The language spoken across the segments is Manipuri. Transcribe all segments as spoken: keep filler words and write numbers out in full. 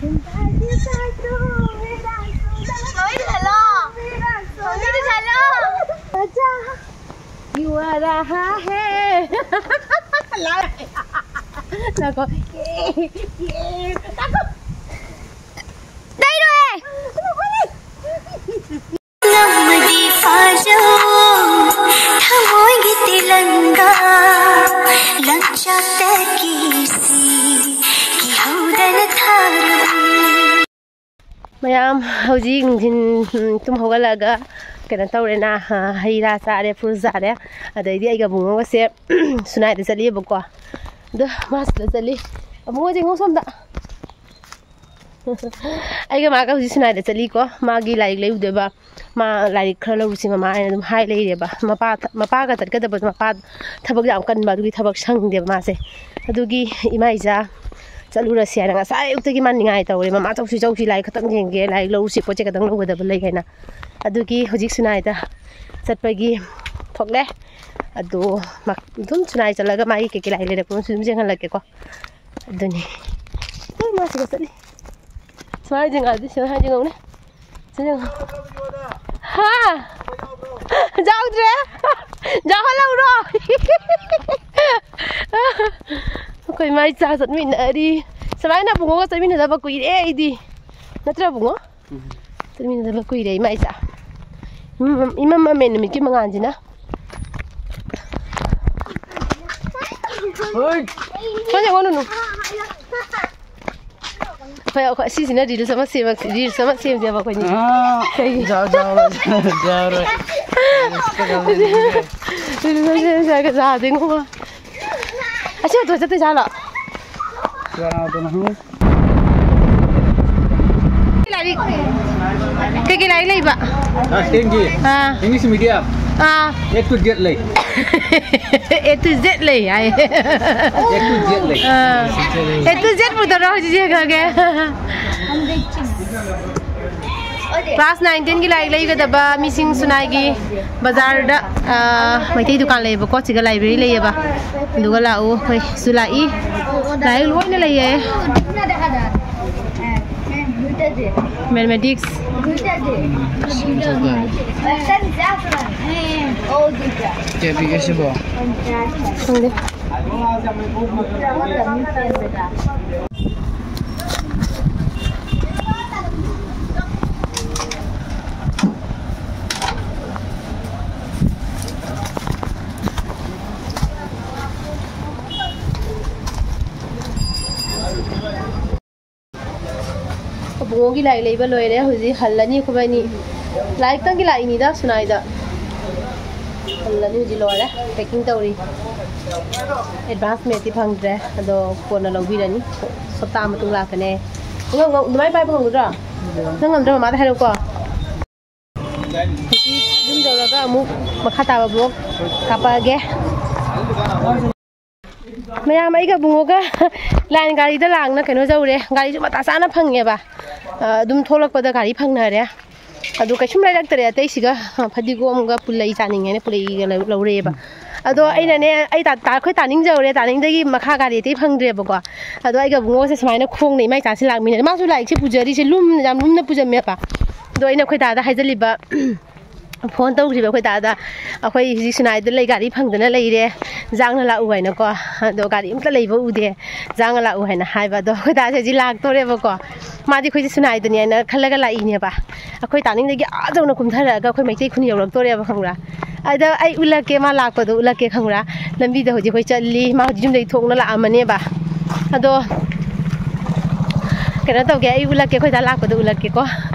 ꯃꯃꯤꯡꯗꯣ ꯁꯥꯜꯂꯣ꯫ ꯃꯃꯤꯡꯗꯣ ꯁꯥꯜꯂꯣ꯫ ꯌꯨ ꯑꯥꯔ ꯑ ꯍꯥ ꯍꯦ꯫ ꯉꯥꯏꯈꯣ꯫ ꯂꯩꯔꯣꯏ꯫ ꯉꯝꯃꯗꯤ ꯐꯥꯖꯧ, ꯊꯃꯣꯏꯒꯤ ꯇꯦꯂꯪꯒꯥ, ꯂꯪꯆꯥꯛꯇꯒꯤ ꯁꯤ ꯀꯤꯍꯧꯗꯅ ꯊꯥꯔꯕꯅꯤ꯫ ꯃꯌꯥꯝ ꯍꯧꯖꯤꯛ ꯅꯨꯡꯊꯤꯟ, ꯎꯝ, ꯇꯨꯝ ꯍꯧꯒꯠꯂꯒ ꯀꯩꯅꯣ ꯇꯧꯔꯦꯅ, ꯑ, ꯍꯩ ꯔꯥ ꯆꯥꯔꯦ, ꯐ꯭ꯔꯨꯠ ꯆꯥꯔꯦ꯫ ꯑꯗꯩꯗꯤ ꯑꯩꯒ ꯑꯕꯨꯡꯉꯣꯒꯁꯦ ꯁꯨꯅꯥꯏꯗ ꯆꯠꯂꯤꯑꯕꯀꯣ꯫ ꯑꯗꯣ ꯃꯥ ꯁꯤꯗ ꯆꯠꯂꯤ꯫ ꯑꯕꯨꯡꯉꯣꯁꯦ ꯌꯦꯡꯉꯣ ꯁꯣꯝꯗ꯫ ꯑꯩꯒ ꯃꯥꯒ ꯍꯧꯖꯤꯛ ꯁꯨꯅꯥꯏꯗ ꯆꯠꯂꯤꯀꯣ꯫ ꯃꯥꯒꯤ ꯂꯥꯏꯔꯤꯛ ꯂꯩꯔꯨꯗꯣꯏꯕ꯫ ꯃꯥ ꯂꯥꯏꯔꯤꯛ ꯈꯔ ꯂꯧꯔꯨꯁꯤ ꯃꯃꯥ ꯍꯥꯏꯅ ꯑꯗꯨꯝ ꯍꯥꯏ ꯂꯩꯔꯦꯕ꯫ ꯃꯄꯥ, ꯃꯄꯥꯒ ꯆꯠꯀꯗꯕꯗꯣ, ꯃꯄꯥ ꯊꯕꯛ ꯌꯥꯝ ꯀꯟꯕ, ꯑꯗꯨꯒꯤ ꯊꯕꯛ ꯁꯪꯗꯦꯕ ꯃꯥꯁꯦ꯫ ꯑꯗꯨꯒꯤ ꯏꯃꯥ ꯏꯆꯥ ꯆꯠꯂꯨꯔꯁꯤ ꯍꯥꯏꯅ ꯉꯁꯥꯏ ꯑꯌꯨꯛꯇꯒꯤ ꯃꯥ ꯅꯤꯡꯉꯥꯏ ꯇꯧꯔꯦ꯫ "ꯃꯃꯥ ꯆꯧꯁꯤ, ꯆꯧꯁꯤ, ꯂꯥꯏꯔꯤꯛ ꯈꯛꯇꯪ ꯌꯦꯡꯒꯦ, ꯂꯥꯏꯔꯤꯛ ꯂꯧꯔꯨꯁꯤ, ꯄꯣꯠ ꯆꯩ ꯈꯛꯇꯪ ꯂꯧꯒꯗꯕ ꯂꯩ" ꯍꯥꯏꯅ꯫ ꯑꯗꯨꯒꯤ ꯍꯧꯖꯤꯛ ꯁꯨꯅꯥꯏꯗ ꯆꯠꯄꯒꯤ ꯊꯣꯛꯂꯦ꯫ ꯑꯗꯣ ꯃ-, ꯑꯗꯨꯝ ꯁꯨꯅꯥꯏ ꯆꯠꯂꯒ ꯃꯥꯒꯤ ꯀꯩꯀꯩ ꯂꯥꯏꯔꯤꯛ ꯂꯩꯔꯛꯄꯅꯣꯁꯨ ꯑꯗꯨꯝ ꯌꯦꯡꯍꯜꯂꯛꯀꯦꯀꯣ꯫ ꯑꯗꯨꯅꯤ꯫ ꯑꯗꯨ ꯃꯥ ꯁꯤꯗ ꯆꯠꯂꯤ꯫ ꯁꯨꯃꯥꯏ ꯌꯦꯡꯉꯛꯑꯗꯤ, ꯁꯨꯃꯥꯏ ꯌꯦꯡꯉꯛꯎꯅꯦ꯫ ꯁꯤ ꯌꯦꯡꯉꯣ꯫ ꯍꯥ? ꯌꯥꯎꯗ꯭ꯔꯦ? ꯌꯥꯎꯍꯜꯂꯧꯔꯣ? ꯑꯩꯈꯣꯏ ꯃꯥꯏ ꯆꯥ ꯆꯠꯃꯤꯟꯅꯔꯤ꯫ ꯁꯨꯃꯥꯏꯅ ꯄꯨꯡꯉꯣꯒ ꯆꯠꯃꯤꯟꯅꯗꯕ ꯀꯨꯏꯔꯦ ꯑꯩꯗꯤ꯫ ꯅꯠꯇ꯭ꯔ ꯄꯨꯡꯉꯣ? ꯎꯝ꯫ ꯆꯠꯃꯤꯟꯅꯗꯕ ꯀꯨꯏꯔꯦ ꯏꯃꯥ ꯏꯆꯥ꯫ ꯏꯃꯝ-, ꯏꯃꯝ ꯃꯝꯃꯦ ꯅꯨꯃꯤꯠꯀꯤ ꯃꯉꯥꯜꯁꯤꯅ꯫ ꯍꯣꯏ꯫ ꯍꯣꯏꯅꯦ, ꯍꯣꯏꯅꯦ꯫ ꯑꯩꯈꯣꯏ, ꯑꯩꯈꯣꯏ, ꯑꯁꯤꯁꯤꯅ reels ꯑꯃ ꯁꯦꯝꯃꯛ-, reels ꯑꯃ ꯁꯦꯝꯁꯦꯕ ꯑꯩꯈꯣꯏꯅꯤ꯫ ꯑꯥ, ꯀꯩꯒꯤ? ꯌꯥꯎ-, ꯌꯥꯎꯔꯣꯏ, ꯌꯥꯎꯔꯣꯏ꯫ Reels ꯑꯃ ꯁꯦꯝꯁꯦ ꯍꯥꯏꯔꯒ ꯌꯥꯗꯦꯉꯣ꯫ ꯑꯁꯤ ꯑꯣꯇꯣ ꯆꯠꯇꯣꯏ ꯖꯥꯠꯂꯣ? ꯀꯅꯥꯗꯅꯣ ꯈꯪꯗꯦ꯫ ꯂꯥꯏꯔꯤꯛ, ꯀꯩꯀꯩ ꯂꯥꯏꯔꯤꯛ ꯂꯩꯕ? Class ten ꯒꯤ ꯑꯥ꯫ English medium꯫ Ah. A to Z ꯂꯩ꯫ A to Z ꯂꯩ ꯍꯥꯏ꯫ A to Z ꯂꯩ꯫ ꯑꯥ꯫ A to Z ꯄꯨꯗꯧꯔꯣ ꯍꯧꯖꯤꯛ ꯌꯦꯡꯉꯒꯦ꯫ Class nine ten ꯒꯤ ꯂꯥꯏꯔꯤꯛ ꯂꯩꯒꯗꯕ ꯃꯤꯁꯤꯡ ꯁꯨꯅꯥꯏꯒꯤ ꯕꯖꯥꯔꯗ, ꯑꯥ, ꯃꯩꯇꯩ ꯗꯨꯀꯥꯟ ꯂꯩꯌꯦꯕꯀꯣ, ꯁꯤꯒ library ꯂꯩꯌꯦꯕ꯫ ꯑꯗꯨꯒ ꯂꯥꯛꯎ, ꯑꯩꯈꯣꯏꯁꯨ ꯂꯥꯛꯏ꯫ ꯂꯥꯏꯔꯤꯛ ꯂꯣꯏꯅ ꯂꯩꯌꯦ꯫ Mathematics. ꯀꯌꯥ ꯄꯤꯒꯦ ꯁꯤꯕꯣ? ꯈꯪꯗꯦ꯫ ꯑꯕꯨꯡꯉꯣꯒꯤ ꯂꯥꯏꯔꯤꯛ ꯂꯩꯕ ꯂꯣꯏꯔꯦ꯫ ꯍꯧꯖꯤꯛ ꯍꯜꯂꯅꯤ ꯑꯩꯈꯣꯏꯕꯥꯅꯤ꯫ ꯂꯥꯏꯔꯤꯛꯇꯪꯒꯤ ꯂꯥꯛꯏꯅꯤꯗ ꯁꯨꯅꯥꯏꯗ꯫ ꯍꯜꯂꯅꯤ ꯍꯧꯖꯤꯛ ꯂꯣꯏꯔꯦ꯫ Packing ꯇꯧꯔꯤ꯫ Advance ꯃꯦꯠꯇꯤ ꯐꯪꯗ꯭ꯔꯦ꯫ ꯑꯗꯣ ꯀꯣꯟꯅ ꯂꯧꯕꯤꯔꯅꯤ꯫ ꯍꯞꯇꯥ ꯃꯇꯨꯡ ꯂꯥꯛꯀꯅꯤ꯫ ꯉꯝ-, ꯉꯝ-, ꯑꯗꯨꯃꯥꯏꯅ ꯄꯥꯏꯕ ꯉꯝꯒꯗ꯭ꯔꯣ? ꯅꯪ ꯉꯝꯗ꯭ꯔꯣ ꯃꯃꯥꯗ ꯍꯥꯏꯔꯛꯎꯀꯣ꯫ ꯍꯧꯖꯤꯛ ꯌꯨꯝ ꯌꯧꯔꯒ ꯑꯃꯨꯛ ꯃꯈꯥ ꯇꯥꯕ vlog ꯀꯥꯞꯄꯛꯑꯒꯦ꯫ ꯃꯌꯥꯝ ꯑꯩꯒ ꯕꯨꯡꯉꯣꯒ line ꯒꯥꯔꯤꯗ ꯂꯥꯡꯅ ꯀꯩꯅꯣ ꯌꯧꯔꯦ꯫ ꯒꯥꯔꯤꯁꯨ ꯃꯇꯥ ꯆꯥꯅ ꯐꯪꯉꯦꯕ꯫ ꯑ, ꯑꯗꯨꯝ ꯊꯣꯛꯂꯛꯄꯗ ꯒꯥꯔꯤ ꯐꯪꯅꯔꯦ꯫ ꯑꯗꯨ ꯀꯩꯁꯨꯝ ꯂꯩꯔꯛꯇꯔꯦ ꯑꯇꯩꯁꯤꯒ꯫ ꯑ, ꯐꯗꯤꯒꯣꯝꯒ ꯄꯨꯂꯩ ꯆꯥꯅꯤꯡꯉꯦꯅ ꯄꯨꯂꯩꯒ ꯂꯧ-, ꯂꯧꯔꯛꯑꯦꯕ꯫ ꯑꯗꯣ ꯑꯩꯅꯅꯦ, ꯑꯩ ꯇꯥ-, ꯇꯥ-, ꯑꯩꯈꯣꯏ ꯇꯥꯅꯤꯡ ꯌꯧꯔꯦ꯫ ꯇꯥꯅꯤꯡꯗꯒꯤ ꯃꯈꯥ ꯒꯥꯔꯤ ꯑꯇꯩ ꯐꯪꯗ꯭ꯔꯦꯕꯀꯣ꯫ ꯑꯗꯣ ꯑꯩꯒ ꯕꯨꯡꯉꯣꯁꯦ ꯁꯨꯃꯥꯏꯅ ꯈꯣꯡꯅ ꯏꯃꯥ ꯏꯆꯥꯁꯦ ꯂꯥꯛꯃꯤꯟꯅꯔꯦ꯫ ꯃꯥꯁꯨ ꯂꯥꯏꯔꯤꯛꯁꯦ ꯄꯨꯖꯔꯤꯁꯦ ꯂꯨꯝꯅ, ꯌꯥꯝ ꯂꯨꯝꯅ ꯄꯨꯖꯝꯃꯦꯕ꯫ ꯑꯗꯣ ꯑꯩꯅ ꯑꯩꯈꯣꯏ ꯗꯥꯗ ꯍꯥꯏꯖꯜꯂꯤꯕ, phone ꯇꯧꯈ꯭ꯔꯤꯕ ꯑꯩꯈꯣꯏ ꯗꯥꯗ, "ꯑꯩꯈꯣꯏ ꯍꯧꯖꯤꯛ ꯁꯤꯅꯥꯏꯗ ꯂꯩ, ꯒꯥꯔꯤ ꯐꯪꯗꯅ ꯂꯩꯔꯦ, ꯖꯥꯡꯅ ꯂꯥꯛꯎ" ꯍꯥꯏꯅꯀꯣ꯫ ꯑꯗꯣ ꯒꯥꯔꯤ ꯑꯝꯇ ꯂꯩꯕ ꯎꯗꯦ, "ꯖꯥꯡꯅ ꯂꯥꯛꯎ" ꯍꯥꯏꯅ ꯍꯥꯏꯕ꯫ ꯑꯗꯣ ꯑꯩꯈꯣꯏ ꯗꯥꯁꯦ ꯍꯧꯖꯤꯛ ꯂꯥꯛꯇꯣꯔꯦꯕꯀꯣ꯫ ꯃꯥꯗꯤ ꯑꯩꯈꯣꯏꯁꯦ ꯁꯤꯅꯥꯏꯗꯅꯤ ꯍꯥꯏꯅ ꯈꯜꯂꯒ ꯂꯥꯛꯏꯅꯦꯕ꯫ ꯑꯩꯈꯣꯏ ꯇꯥꯅꯤꯡꯗꯒꯤ ꯑꯥ ꯌꯧꯅ ꯀꯨꯝꯊꯔꯛꯑꯒ ꯑꯩꯈꯣꯏ ꯃꯩꯇꯩ ꯈꯨꯟ ꯌꯧꯔꯛꯇꯣꯔꯦꯕ, ꯈꯪꯕ꯭ꯔꯥ? ꯑꯗ ꯑꯩ ꯎꯠꯂꯛꯀꯦ, ꯃꯥ ꯂꯥꯛꯄꯗꯣ ꯎꯠꯂꯛꯀꯦ, ꯈꯪꯕ꯭ꯔꯥ? ꯂꯝꯕꯤꯗ ꯍꯧꯖꯤꯛ ꯑꯩꯈꯣꯏ ꯆꯠꯂꯤ, ꯃꯥ ꯍꯧꯖꯤꯛ ꯌꯨꯝꯗꯒꯤ ꯊꯣꯛꯅ ꯂꯥꯛꯑꯝꯃꯅꯦꯕ꯫ ꯑꯗꯣ ꯀꯩꯅꯣ ꯇꯧꯒꯦ, ꯑꯩ ꯎꯠꯂꯛꯀꯦ, ꯑꯩꯈꯣꯏ ꯗꯥ ꯂꯥꯛꯄꯗꯣ ꯎꯠꯂꯛꯀꯦꯀꯣ꯫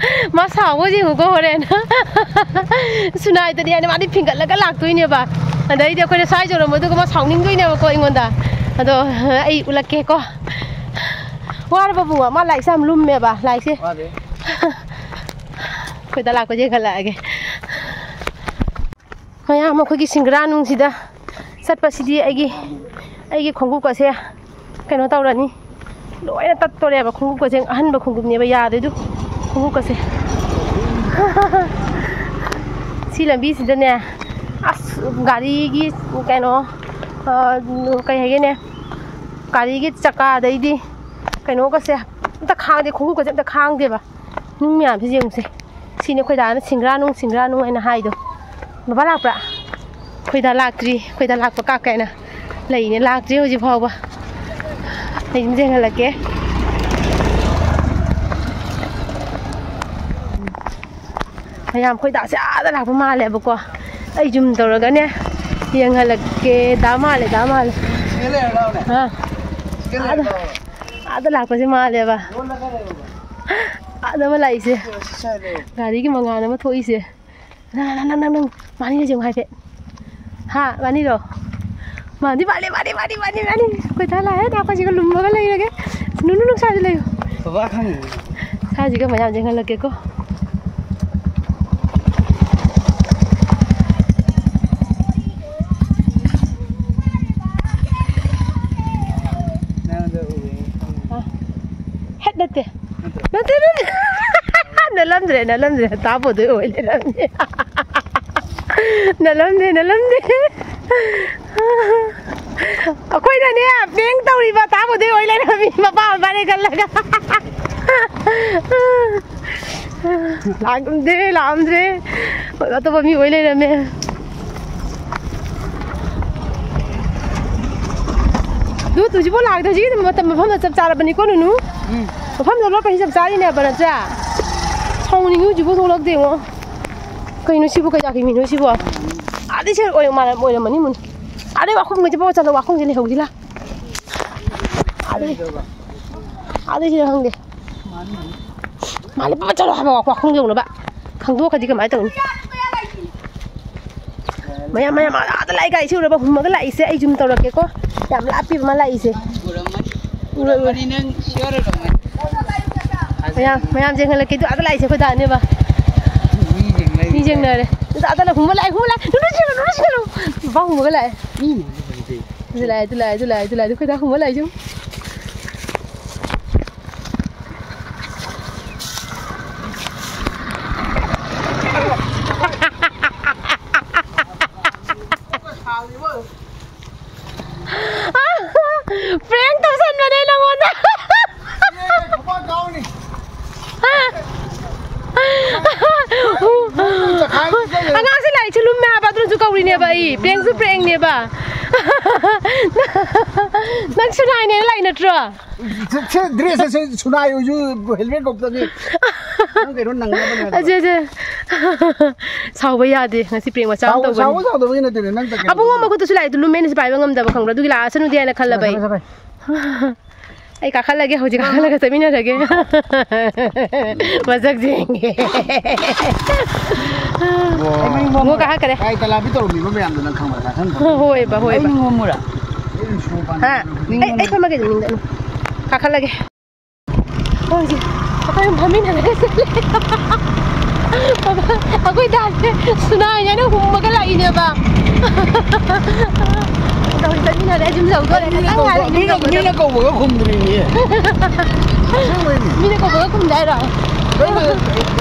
ꯃꯥ ꯁꯥꯎꯕ ꯌꯦꯡꯉꯨꯀꯣ ꯍꯣꯔꯦꯟ꯫ ꯁꯨꯅꯥꯏꯗꯅꯤ ꯍꯥꯏꯅ ꯃꯥꯗꯤ ꯐꯤꯡꯒꯠꯂꯒ ꯂꯥꯛꯇꯣꯏꯅꯦꯕ꯫ ꯑꯗꯩꯗꯤ ꯑꯩꯈꯣꯏꯅ ꯁ꯭ꯋꯥꯏ ꯌꯧꯔꯝꯕ, ꯑꯗꯨꯒ ꯃꯥ ꯁꯥꯎꯅꯤꯡꯗꯣꯏꯅꯦꯕꯀꯣ ꯑꯩꯉꯣꯟꯗ꯫ ꯑꯗꯣ ꯑꯩ ꯎꯠꯂꯛꯀꯦꯀꯣ꯫ ꯋꯥꯔꯕ ꯕꯨꯡꯉꯣ? ꯃꯥ ꯂꯥꯏꯔꯤꯛꯁꯦ ꯌꯥꯝ ꯂꯨꯝꯃꯦꯕ, ꯂꯥꯏꯔꯤꯛꯁꯦ꯫ ꯋꯥꯗꯦ꯫ ꯑꯩꯈꯣꯏ ꯗꯥ ꯂꯥꯛꯄꯁꯦ ꯌꯦꯡꯈꯠꯂꯛꯑꯒꯦ꯫ ꯃꯌꯥꯝ ꯑꯩꯈꯣꯏꯒꯤ ꯁꯤꯡꯒꯔꯥ ꯅꯨꯡꯁꯤꯗ ꯆꯠꯄꯁꯤꯗꯤ ꯑꯩꯒꯤ, ꯑꯩꯒꯤ ꯈꯣꯡꯎꯞꯀꯁꯦ ꯀꯩꯅꯣ ꯇꯧꯔꯅꯤ, ꯂꯣꯏꯅ ꯇꯠꯇꯣꯔꯦꯕ꯫ ꯈꯣꯡꯎꯞꯀꯁꯦ ꯑꯍꯟꯕ ꯈꯣꯡꯎꯞꯅꯦꯕ, ꯌꯥꯗꯦ ꯑꯗꯨ ꯈꯣꯡꯎꯞꯀꯁꯦ꯫ ꯁꯤ ꯂꯝꯕꯤꯁꯤꯗꯅꯦ, ꯑꯁ, ꯒꯥꯔꯤꯒꯤ ꯀꯩꯅꯣ, ꯑ, ꯀꯩ ꯍꯥꯏꯒꯦꯅꯦ, ꯒꯥꯔꯤꯒꯤ ꯆꯀꯥ, ꯑꯗꯩꯗꯤ ꯀꯩꯅꯣꯒꯁꯦ, ꯑꯝꯇ ꯈꯥꯡꯗꯦ, ꯈꯣꯡꯎꯞꯀꯁꯦ ꯑꯝꯇ ꯈꯥꯡꯗꯦꯕ꯫ ꯅꯨꯡ ꯃꯌꯥꯝꯁꯦ ꯌꯦꯡꯉꯨꯁꯦ꯫ ꯁꯤꯅꯤ ꯑꯩꯈꯣꯏ ꯗꯥꯅ "ꯁꯤꯡꯒ꯭ꯔꯥꯅꯨ, ꯁꯤꯡꯒ꯭ꯔꯥꯅꯨ" ꯍꯥꯏꯅ ꯍꯥꯏꯗꯣ꯫ ꯕꯕꯥ ꯂꯥꯛꯄ꯭ꯔꯥ? ꯑꯩꯈꯣꯏ ꯗꯥ ꯂꯥꯛꯇ꯭ꯔꯤ, ꯑꯩꯈꯣꯏ ꯗꯥ ꯂꯥꯛꯄ ꯀꯥꯛꯀꯦ ꯍꯥꯏꯅ ꯂꯩꯅꯦ, ꯂꯥꯛꯇ꯭ꯔꯤ ꯍꯧꯖꯤꯛ ꯐꯥꯎꯕ꯫ ꯑꯩ ꯑꯗꯨꯝ ꯌꯦꯡꯍꯜꯂꯛꯀꯦ꯫ ꯃꯌꯥꯝ ꯑꯩꯈꯣꯏ ꯗꯥꯁꯦ ꯑꯥꯗ ꯂꯥꯛꯄ ꯃꯥꯜꯂꯦꯕꯀꯣ꯫ ꯑꯩ ꯖꯨꯝ ꯇꯧꯔꯒꯅꯦ ꯌꯦꯡꯍꯜꯂꯛꯀꯦ꯫ ꯗꯥ ꯃꯥꯜꯂꯦ, ꯗꯥ ꯃꯥꯜꯂꯦ꯫ ꯑꯥ꯫ ꯑꯥꯗ, ꯑꯥꯗ ꯂꯥꯛꯄꯁꯦ ꯃꯥꯜꯂꯦꯕ꯫ ꯑꯥꯗ ꯑꯃ ꯂꯥꯛꯏꯁꯦ꯫ ꯒꯥꯔꯤꯒꯤ ꯃꯉꯥꯜ ꯑꯃ ꯊꯣꯛꯏꯁꯦ꯫ ꯅꯪ, ꯅꯪ, ꯅꯪ, ꯅꯪ, ꯅꯪ꯫ ꯃꯥꯅꯤꯔ ꯌꯦꯡꯉꯨ ꯍꯥꯏꯐꯦꯠ꯫ ꯍꯥ, ꯃꯥꯅꯤꯔꯣ? ꯃꯥꯅꯤ, ꯃꯥꯅꯤ, ꯃꯥꯅꯤ꯫ ꯑꯩꯈꯣꯏ ꯗꯥ ꯂꯥꯛꯑꯦ, ꯗꯥ ꯑꯩꯈꯣꯏꯁꯤꯒ ꯂꯨꯝꯃꯒ ꯂꯩꯔꯒꯦ꯫ ꯅꯨꯅꯨ, ꯅꯨꯡꯁꯥꯁꯨ ꯂꯩꯌꯨ꯫ ꯕꯕꯥ ꯈꯪꯉꯤ꯫ ꯁꯥꯁꯤꯒ ꯃꯌꯥꯝ ꯌꯦꯡꯍꯜꯂꯛꯀꯦꯀꯣ꯫ ꯅꯪꯗꯣ ꯎꯏꯌꯦ꯫ ꯑ, ꯍꯦꯠ ꯅꯠꯇꯦ꯫ ꯅꯠꯇ꯭ꯔꯣ? ꯅꯠꯇꯦ, ꯅꯠꯇꯦ꯫ ꯅꯠꯂꯝꯗ꯭ꯔꯦ, ꯅꯠꯂꯝꯗ꯭ꯔꯦ꯫ ꯇꯥꯃꯣꯗꯣ ꯑꯣꯏ ꯂꯩꯔꯝꯃꯦ꯫ ꯅꯠꯂꯝꯗꯦ, ꯅꯠꯂꯝꯗꯦ꯫ ꯑꯩꯈꯣꯏꯅꯅꯦ, ꯄ꯭ꯔꯦꯡ ꯇꯧꯔꯤꯕ ꯇꯥꯃꯣꯗꯣ ꯑꯣꯏ ꯂꯩꯔꯝꯃꯤ꯫ ꯃꯄꯥ ꯃꯄꯥꯅꯦ ꯈꯜꯂꯒ꯫ ꯂꯥꯛꯑꯝꯗ꯭ꯔꯦ, ꯂꯥꯛꯑꯝꯗ꯭ꯔꯦ꯫ ꯑꯇꯣꯞꯄ ꯃꯤ ꯑꯣꯏ ꯂꯩꯔꯝꯃꯦ꯫ ꯑꯗꯨ ꯍꯧꯖꯤꯛꯐꯥꯎ ꯂꯥꯛꯇꯦ꯫ ꯍꯧꯖꯤꯛꯀꯤ ꯃꯇꯝ, ꯃꯐꯝꯗ ꯆꯞ ꯆꯥꯔꯕꯅꯤꯀꯣ, ꯅꯨꯅꯨ? ꯎꯝ꯫ ꯃꯐꯝꯗ ꯂꯣꯠꯄꯁꯤ ꯆꯞ ꯆꯥꯔꯤꯅꯦꯕ, ꯅꯠꯇ꯭ꯔꯥ? ꯁꯥꯎꯅꯤꯡꯉꯤ, ꯍꯧꯖꯤꯛꯐꯥꯎ ꯊꯣꯛꯂꯛꯇꯦ, ꯌꯦꯡꯉꯣ꯫ ꯀꯩꯅꯣ ꯁꯤꯕꯨ, ꯀꯩ ꯖꯥꯇꯤ ꯃꯤꯅꯣ ꯁꯤꯕꯨ? ꯑꯥꯗꯩ ꯁꯦ ꯑꯣꯏꯔꯝ-, ꯑꯣꯏꯔꯝꯃꯅꯤ, ꯃꯨꯟ꯫ ꯑꯥꯗꯩ ꯋꯥꯈꯨꯝꯒꯁꯦ ꯄꯣ ꯆꯠꯂꯣ, ꯋꯥꯈꯨꯝꯁꯦ ꯂꯩꯍꯧꯁꯤꯂꯥ꯫ ꯑꯥꯗꯩ, ꯑꯥꯗꯩ ꯁꯤꯔ ꯈꯪꯗꯦ꯫ ꯃꯥꯜꯂꯦ, ꯄꯠ ꯆꯠꯂꯣ ꯍꯥꯏꯕ, ꯋꯥꯈꯨꯝ ꯌꯧꯅꯕ꯫ ꯈꯪꯗꯣꯛꯈ꯭ꯔꯗꯤ ꯀꯃꯥꯏꯅ ꯇꯧꯅꯤ? ꯃꯌꯥꯝ, ꯃꯌꯥꯝ, ꯑꯥꯗ ꯂꯥꯛꯑꯦ, ꯒꯥꯔꯤ ꯁꯤ ꯎꯔꯕ? ꯍꯨꯝꯃꯒ ꯂꯥꯛꯏꯁꯦ, ꯑꯩ ꯖꯨꯝ ꯇꯧꯔꯛꯀꯦꯀꯣ꯫ ꯌꯥꯝ ꯂꯥꯞꯄꯤꯕ ꯃꯥ ꯂꯥꯛꯏꯁꯦ꯫ ꯎꯔꯝꯃꯅꯤ꯫ ꯎꯔꯦ, ꯎꯔꯦ꯫ ꯎꯔꯝꯃꯅꯤ, ꯅꯪ sure ꯑꯣꯏꯔꯝꯃꯅꯤ꯫ ꯃꯌꯥꯝ, ꯃꯌꯥꯝ ꯌꯦꯡꯍꯜꯂꯛꯀꯦ꯫ ꯑꯗꯨ ꯑꯥꯗ ꯂꯥꯛꯏꯁꯦ ꯑꯩꯈꯣꯏ ꯗꯥꯅꯦꯕ꯫ ꯃꯤ ꯌꯦꯡꯅꯔꯤ꯫ ꯃꯤ ꯌꯦꯡꯅꯔꯦ꯫ ꯑꯗꯨ ꯑꯥꯗ ꯂꯥꯛ-, ꯍꯨꯝꯃ ꯂꯥꯛꯑꯦ, ꯍꯨꯝꯃ ꯂꯥꯛꯑꯦ꯫ ꯅꯨꯅꯨ ꯆꯦꯜꯂꯣ, ꯅꯨꯅꯨ ꯆꯦꯜꯂꯣ꯫ ꯕꯥ ꯍꯨꯝꯃꯒ ꯂꯥꯛꯑꯦ꯫ ꯃꯤ ꯌꯦꯡꯅꯔꯤ ꯍꯧꯖꯤꯛ꯫ ꯑꯗꯨ ꯂꯥꯛꯑꯦ, ꯑꯗꯨ ꯂꯥꯛꯑꯦ, ꯑꯗꯨ ꯂꯥꯛꯑꯦ, ꯑꯗꯨ ꯂꯥꯛꯑꯦ꯫ ꯑꯗꯨ ꯑꯩꯈꯣꯏ ꯗꯥ ꯍꯨꯝꯃ ꯂꯥꯛꯏꯁꯦ ꯌꯦꯡꯉꯨ꯫ Prank ꯇꯧꯁꯟꯕꯅꯦ ꯅꯉꯣꯟꯗ꯫ ꯑꯩꯁꯨ ꯂꯨꯝꯃꯦ ꯍꯥꯏꯕ, ꯑꯗꯨꯅꯁꯨ ꯀꯧꯔꯤꯅꯦꯕ ꯑꯩ꯫ ꯄ꯭ꯔꯦꯡꯁꯨ ꯄ꯭ꯔꯦꯡꯅꯦꯕ꯫ ꯅꯪ ꯁꯨꯅꯥꯏꯅꯦꯅ ꯂꯥꯛꯏ ꯅꯠꯇ꯭ꯔꯣ? ꯁꯦ, ꯗ꯭ꯔꯦꯁ ꯑꯁꯦ ꯁꯨꯅꯥꯏ ꯑꯣꯏꯁꯨ ꯍꯦꯜꯃꯦꯠ ꯀꯧꯇꯕꯅꯤ꯫ ꯅꯪ ꯀꯩꯅꯣ ꯅꯪꯅꯕꯅꯦ ꯍꯥꯏꯕ꯫ ꯑꯖꯦ, ꯑꯖꯦ꯫ ꯁꯥꯎꯕ ꯌꯥꯗꯦ꯫ ꯉꯁꯤ ꯄ꯭ꯔꯦꯡ ꯃꯆꯥ ꯑꯃ ꯁꯥꯎ-, ꯇꯧꯕꯅꯤ꯫ ꯁꯥꯎꯕ ꯁꯥꯎꯗꯕꯒꯤ ꯅꯠꯇꯦꯅꯦ, ꯅꯪ ꯇ-, ꯀꯩꯅꯣ ꯑꯕꯨꯡꯉꯣ ꯇꯧꯕ꯫ ꯃꯈꯨꯠꯇꯨꯁꯨ ꯂꯥꯛꯑꯦ, ꯑꯗꯨ ꯂꯨꯝꯃꯦꯅꯁꯨ ꯄꯥꯏꯕ ꯉꯝꯗꯕ ꯈꯪꯕ꯭ꯔꯥ? ꯑꯗꯨꯒꯤ ꯂꯥꯛꯑꯁꯅꯨꯗꯤ ꯍꯥꯏꯅ ꯈꯜꯂꯕ ꯑꯩ꯫ ꯁꯥꯏ, ꯁꯥꯏ, ꯁꯥꯏ꯫ ꯑꯩ ꯀꯥꯈꯠꯂꯒꯦ, ꯍꯧꯖꯤꯛ ꯀꯥꯈꯠꯂꯒ ꯆꯠꯃꯤꯟꯅꯔꯒꯦ꯫ ꯃꯁꯛꯁꯦ ꯌꯦꯡꯒꯦ꯫ ꯅꯤꯡꯉꯣꯝꯃꯨꯔꯥ? ꯃꯣ ꯀꯥꯈꯠꯈꯔꯦ꯫ ꯀꯥꯏ ꯇꯂꯥꯕꯤ ꯇꯧꯔꯝꯃꯤꯕ ꯃꯌꯥꯝꯗꯣ ꯅꯪ ꯈꯪꯕ꯭ꯔꯥ? ꯀꯥꯈꯟ ꯐꯝ-, ꯍꯣꯏꯕ, ꯍꯣꯏꯕ꯫ ꯑꯩ ꯅꯤꯡꯉꯣꯝꯃꯨꯔꯥ? ꯑꯩ ꯁꯣꯔ ꯄꯥꯟ-, ꯍꯥ? ꯑꯩ, ꯑꯩ ꯅꯤꯡꯉꯣꯝꯃꯨꯔꯥ? ꯐꯝꯃꯒꯦ, ꯅꯤꯡꯉꯣꯝꯃꯨꯔꯥ꯫ ꯀꯥꯈꯠꯂꯒꯦ꯫ ꯍꯧꯖꯤꯛ ꯑꯩꯈꯣꯏ ꯑꯍꯨꯝ ꯐꯝꯃꯤꯟꯅꯔꯒ ꯆꯠꯂꯦ꯫ ꯑꯩꯈꯣꯏ ꯗꯥꯁꯦ ꯁꯨꯅꯥꯏꯅ ꯑꯩꯅ ꯍꯨꯝꯃꯒ ꯂꯥꯛꯏꯅꯦꯕ꯫ ꯑꯗꯣ ꯍꯧꯖꯤꯛ ꯆꯠꯃꯤꯟꯅꯔꯦ, ꯌꯨꯝ ꯌꯧꯗꯣꯔꯦ꯫ ꯈꯇꯪ ꯉꯥꯏꯔꯦ ꯌꯨꯝ ꯃꯤꯅ, ꯌꯧꯒꯗꯕ꯫ ꯃꯤꯅ ꯀꯧꯕꯒ ꯈꯨꯝꯗ꯭ꯔꯤꯅꯦ꯫ ꯑꯁꯦꯡꯕꯩꯅꯦ꯫ ꯃꯤꯅ ꯀꯧꯕꯒ ꯈꯨꯝꯗꯦ ꯍꯥꯏꯔꯣ? ꯀꯩꯅꯣ,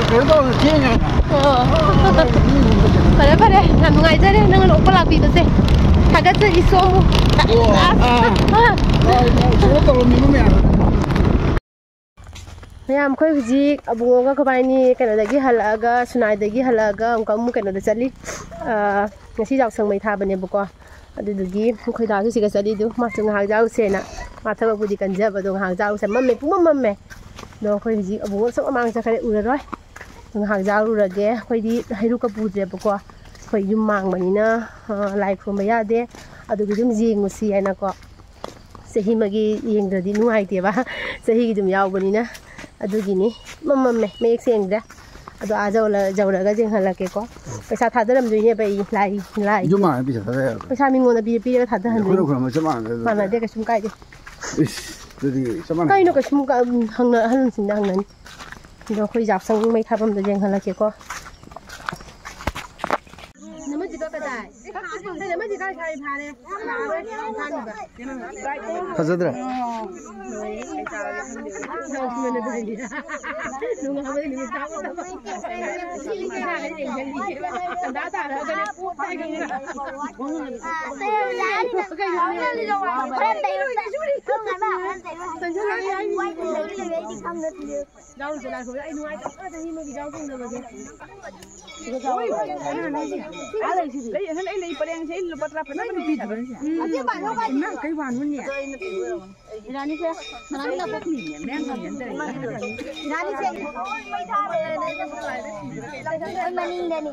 ꯀꯩꯅꯣ ꯇꯧꯔ ꯊꯦꯡꯉꯦ꯫ ꯑꯣ꯫ ꯐꯔꯦ, ꯐꯔꯦ꯫ ꯌꯥꯝ ꯅꯨꯡꯉꯥꯏꯖꯔꯦ ꯅꯪꯅ ꯑꯣꯛꯄ ꯂꯥꯛꯄꯤꯕꯁꯦ꯫ ꯊꯥꯒꯠꯆꯔꯤ ꯁꯣꯝꯕꯨ꯫ ꯑꯣ, ꯑꯥ꯫ ꯑꯥ꯫ ꯍꯣꯏ, ꯀꯩꯅꯣ ꯇꯧꯔꯝꯃꯤꯕ ꯃꯌꯥꯝ꯫ ꯃꯌꯥꯝ, ꯑꯩꯈꯣꯏ ꯍꯧꯖꯤꯛ ꯑꯕꯨꯡꯉꯣꯒ ꯑꯩꯈꯣꯏꯕꯥꯏꯅꯤ ꯀꯩꯅꯣꯗꯒꯤ ꯍꯜꯂꯛꯑꯒ, ꯁꯨꯅꯥꯏꯗꯒꯤ ꯍꯜꯂꯛꯑꯒ ꯑꯃꯨꯛꯀ ꯑꯃꯨꯛ ꯀꯩꯅꯣꯗ ꯆꯠꯂꯤ꯫ ꯑꯥ, ꯉꯁꯤ ꯌꯥꯎꯁꯪ ꯃꯩ ꯊꯥꯕꯅꯦꯕꯀꯣ꯫ ꯑꯗꯨꯗꯨꯒꯤ ꯑꯩꯈꯣꯏ ꯗꯥꯁꯨ ꯁꯤꯒ ꯆꯠꯂꯤ꯫ ꯑꯗꯨ ꯃꯥꯁꯨ ꯉꯥꯏꯍꯥꯛ ꯌꯥꯎꯔꯨꯁꯦꯅ꯫ ꯃꯥ ꯊꯕꯛꯄꯨꯗꯤ ꯀꯟꯖꯕꯗꯣ ꯉꯥꯏꯍꯥꯛ ꯌꯥꯎꯔꯨꯁꯦ꯫ ꯃꯝꯃꯦ, ꯄꯨꯡꯃꯝ ꯃꯝꯃꯦ꯫ ꯑꯗꯣ ꯑꯩꯈꯣꯏ ꯍꯧꯖꯤꯛ ꯑꯕꯨꯡꯉꯣ ꯁꯨꯝ ꯃꯃꯥꯡ ꯆꯠꯈ꯭ꯔꯦ, ꯎꯔꯔꯣꯏ꯫ ꯉꯥꯏꯍꯥꯛ ꯌꯥꯎꯔꯨꯔꯒꯦ꯫ ꯑꯩꯈꯣꯏꯗꯤ ꯍꯩꯔꯨꯛꯀ ꯄꯨꯗ꯭ꯔꯦꯕꯀꯣ꯫ ꯑꯩꯈꯣꯏ ꯌꯨꯝ ꯃꯥꯡꯕꯅꯤꯅ, ꯑ, ꯂꯥꯏ ꯈꯨꯔꯨꯝꯕ ꯌꯥꯗꯦ꯫ ꯑꯗꯨꯒꯤ ꯑꯗꯨꯝ ꯌꯦꯡꯉꯨꯁꯤ ꯍꯥꯏꯅꯀꯣ꯫ ꯆꯍꯤ ꯑꯃꯒꯤ ꯌꯦꯡꯗ꯭ꯔꯗꯤ ꯅꯨꯡꯉꯥꯏꯇꯦꯕ꯫ ꯆꯍꯤꯒꯤ ꯑꯗꯨꯝ ꯌꯥꯎꯕꯅꯤꯅ꯫ ꯑꯗꯨꯒꯤꯅꯤ꯫ ꯃꯝꯃꯝꯃꯦ, ꯃꯌꯦꯛ ꯁꯦꯡꯗ꯭ꯔꯦ꯫ ꯑꯗꯣ ꯑꯥ ꯌꯧꯔ-, ꯌꯧꯔꯒ ꯌꯦꯡꯍꯜꯂꯛꯀꯦꯀꯣ꯫ ꯄꯩꯁꯥ ꯊꯥꯗꯔꯝꯗꯣꯏꯅꯦꯕ ꯑꯩ ꯂꯥꯏ, ꯂꯥꯏ꯫ ꯌꯨꯝ ꯃꯥꯡꯉꯗꯤ ꯄꯩꯁꯥ ꯊꯥꯗ ꯌꯥꯔꯣꯏ꯫ ꯄꯩꯁꯥ ꯃꯤꯉꯣꯟꯗ ꯄꯤ-, ꯄꯤꯔꯒ ꯊꯥꯗꯍꯟꯗꯣꯏꯅꯤ꯫ ꯑꯩꯈꯣꯏꯅ ꯈꯨꯔꯨꯝꯕ ꯆꯞ ꯃꯥꯟꯅꯗꯦ ꯑꯗꯨꯗꯤ꯫ ꯃꯥꯟꯅꯗꯦ, ꯀꯩꯁꯨꯝ ꯀꯥꯏꯗꯦ꯫ ꯏꯁ, ꯑꯗꯨꯗꯤ ꯆꯞ ꯃꯥꯟꯅꯩ꯫ ꯀꯩꯅꯣ ꯀꯩꯁꯨꯝ ꯀ-, ꯍꯪꯅ-, ꯑꯍꯜꯁꯤꯡꯗ ꯍꯪꯅꯅꯤ꯫ ꯑꯗꯣ ꯑꯩꯈꯣꯏ ꯌꯥꯎꯁꯪ ꯃꯩ ꯊꯥꯐꯝꯗꯣ ꯌꯦꯡꯍꯜꯂꯛꯀꯦꯀꯣ꯫ ꯅꯃꯠꯇꯤꯕ ꯀꯗꯥꯏ? ꯐꯖꯗ꯭ꯔꯥ? ꯂꯩ, ꯂꯩ, ꯂꯩ, ꯄꯔꯦꯡꯁꯦ ꯑꯩ ꯂꯨꯄꯥ ꯇꯔꯥ ꯐꯖꯅ ꯄꯤꯕꯤꯗꯕꯅꯤ꯫ ꯏꯃꯥ, ꯀꯩ ꯋꯥꯅꯣꯅꯦ? ꯏꯔꯥꯅꯤꯁꯦ, ꯃꯅꯥꯛ ꯅꯛꯄ꯫ ꯏꯔꯥꯅꯤꯁꯦ꯫ ꯑꯩꯈꯣꯏ ꯃꯅꯤꯡꯗꯅꯤ꯫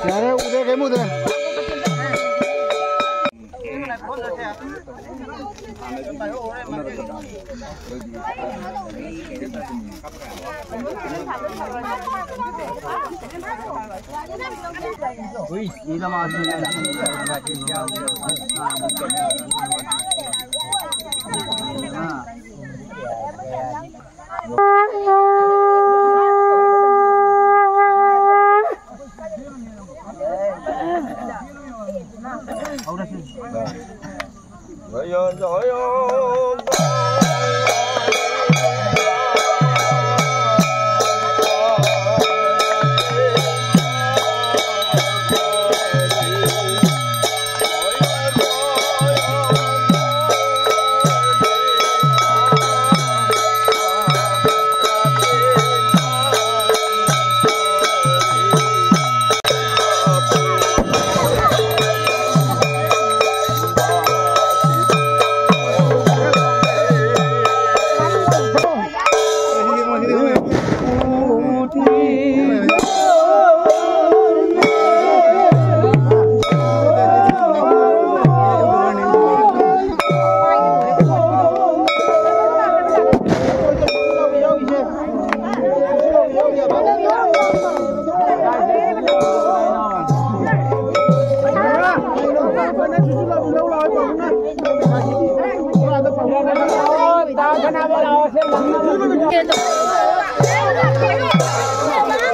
ꯌꯥꯔꯦ, ꯎꯗ꯭ꯔꯦ, ꯀꯩꯝ ꯎꯗ꯭ꯔꯦ꯫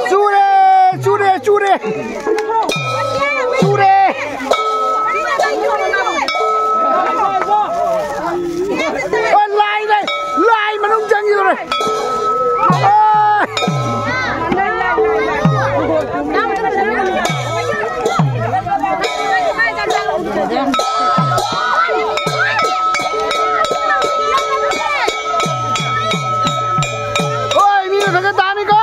ꯆꯨꯔꯦ, ꯆꯨꯔꯦ, ꯆꯨꯔꯦ꯫ ꯆꯨꯔꯦ꯫ ꯑꯣ, ꯂꯥꯏ ꯂꯩ꯫ ꯂꯥꯏ ꯃꯅꯨꯡ ꯆꯪꯈꯤꯗꯧꯔꯦ꯫ ꯑꯣ꯫ ꯍꯣꯏ, ꯃꯤ ꯃꯊꯛꯇ ꯇꯥꯅꯤꯀꯣ꯫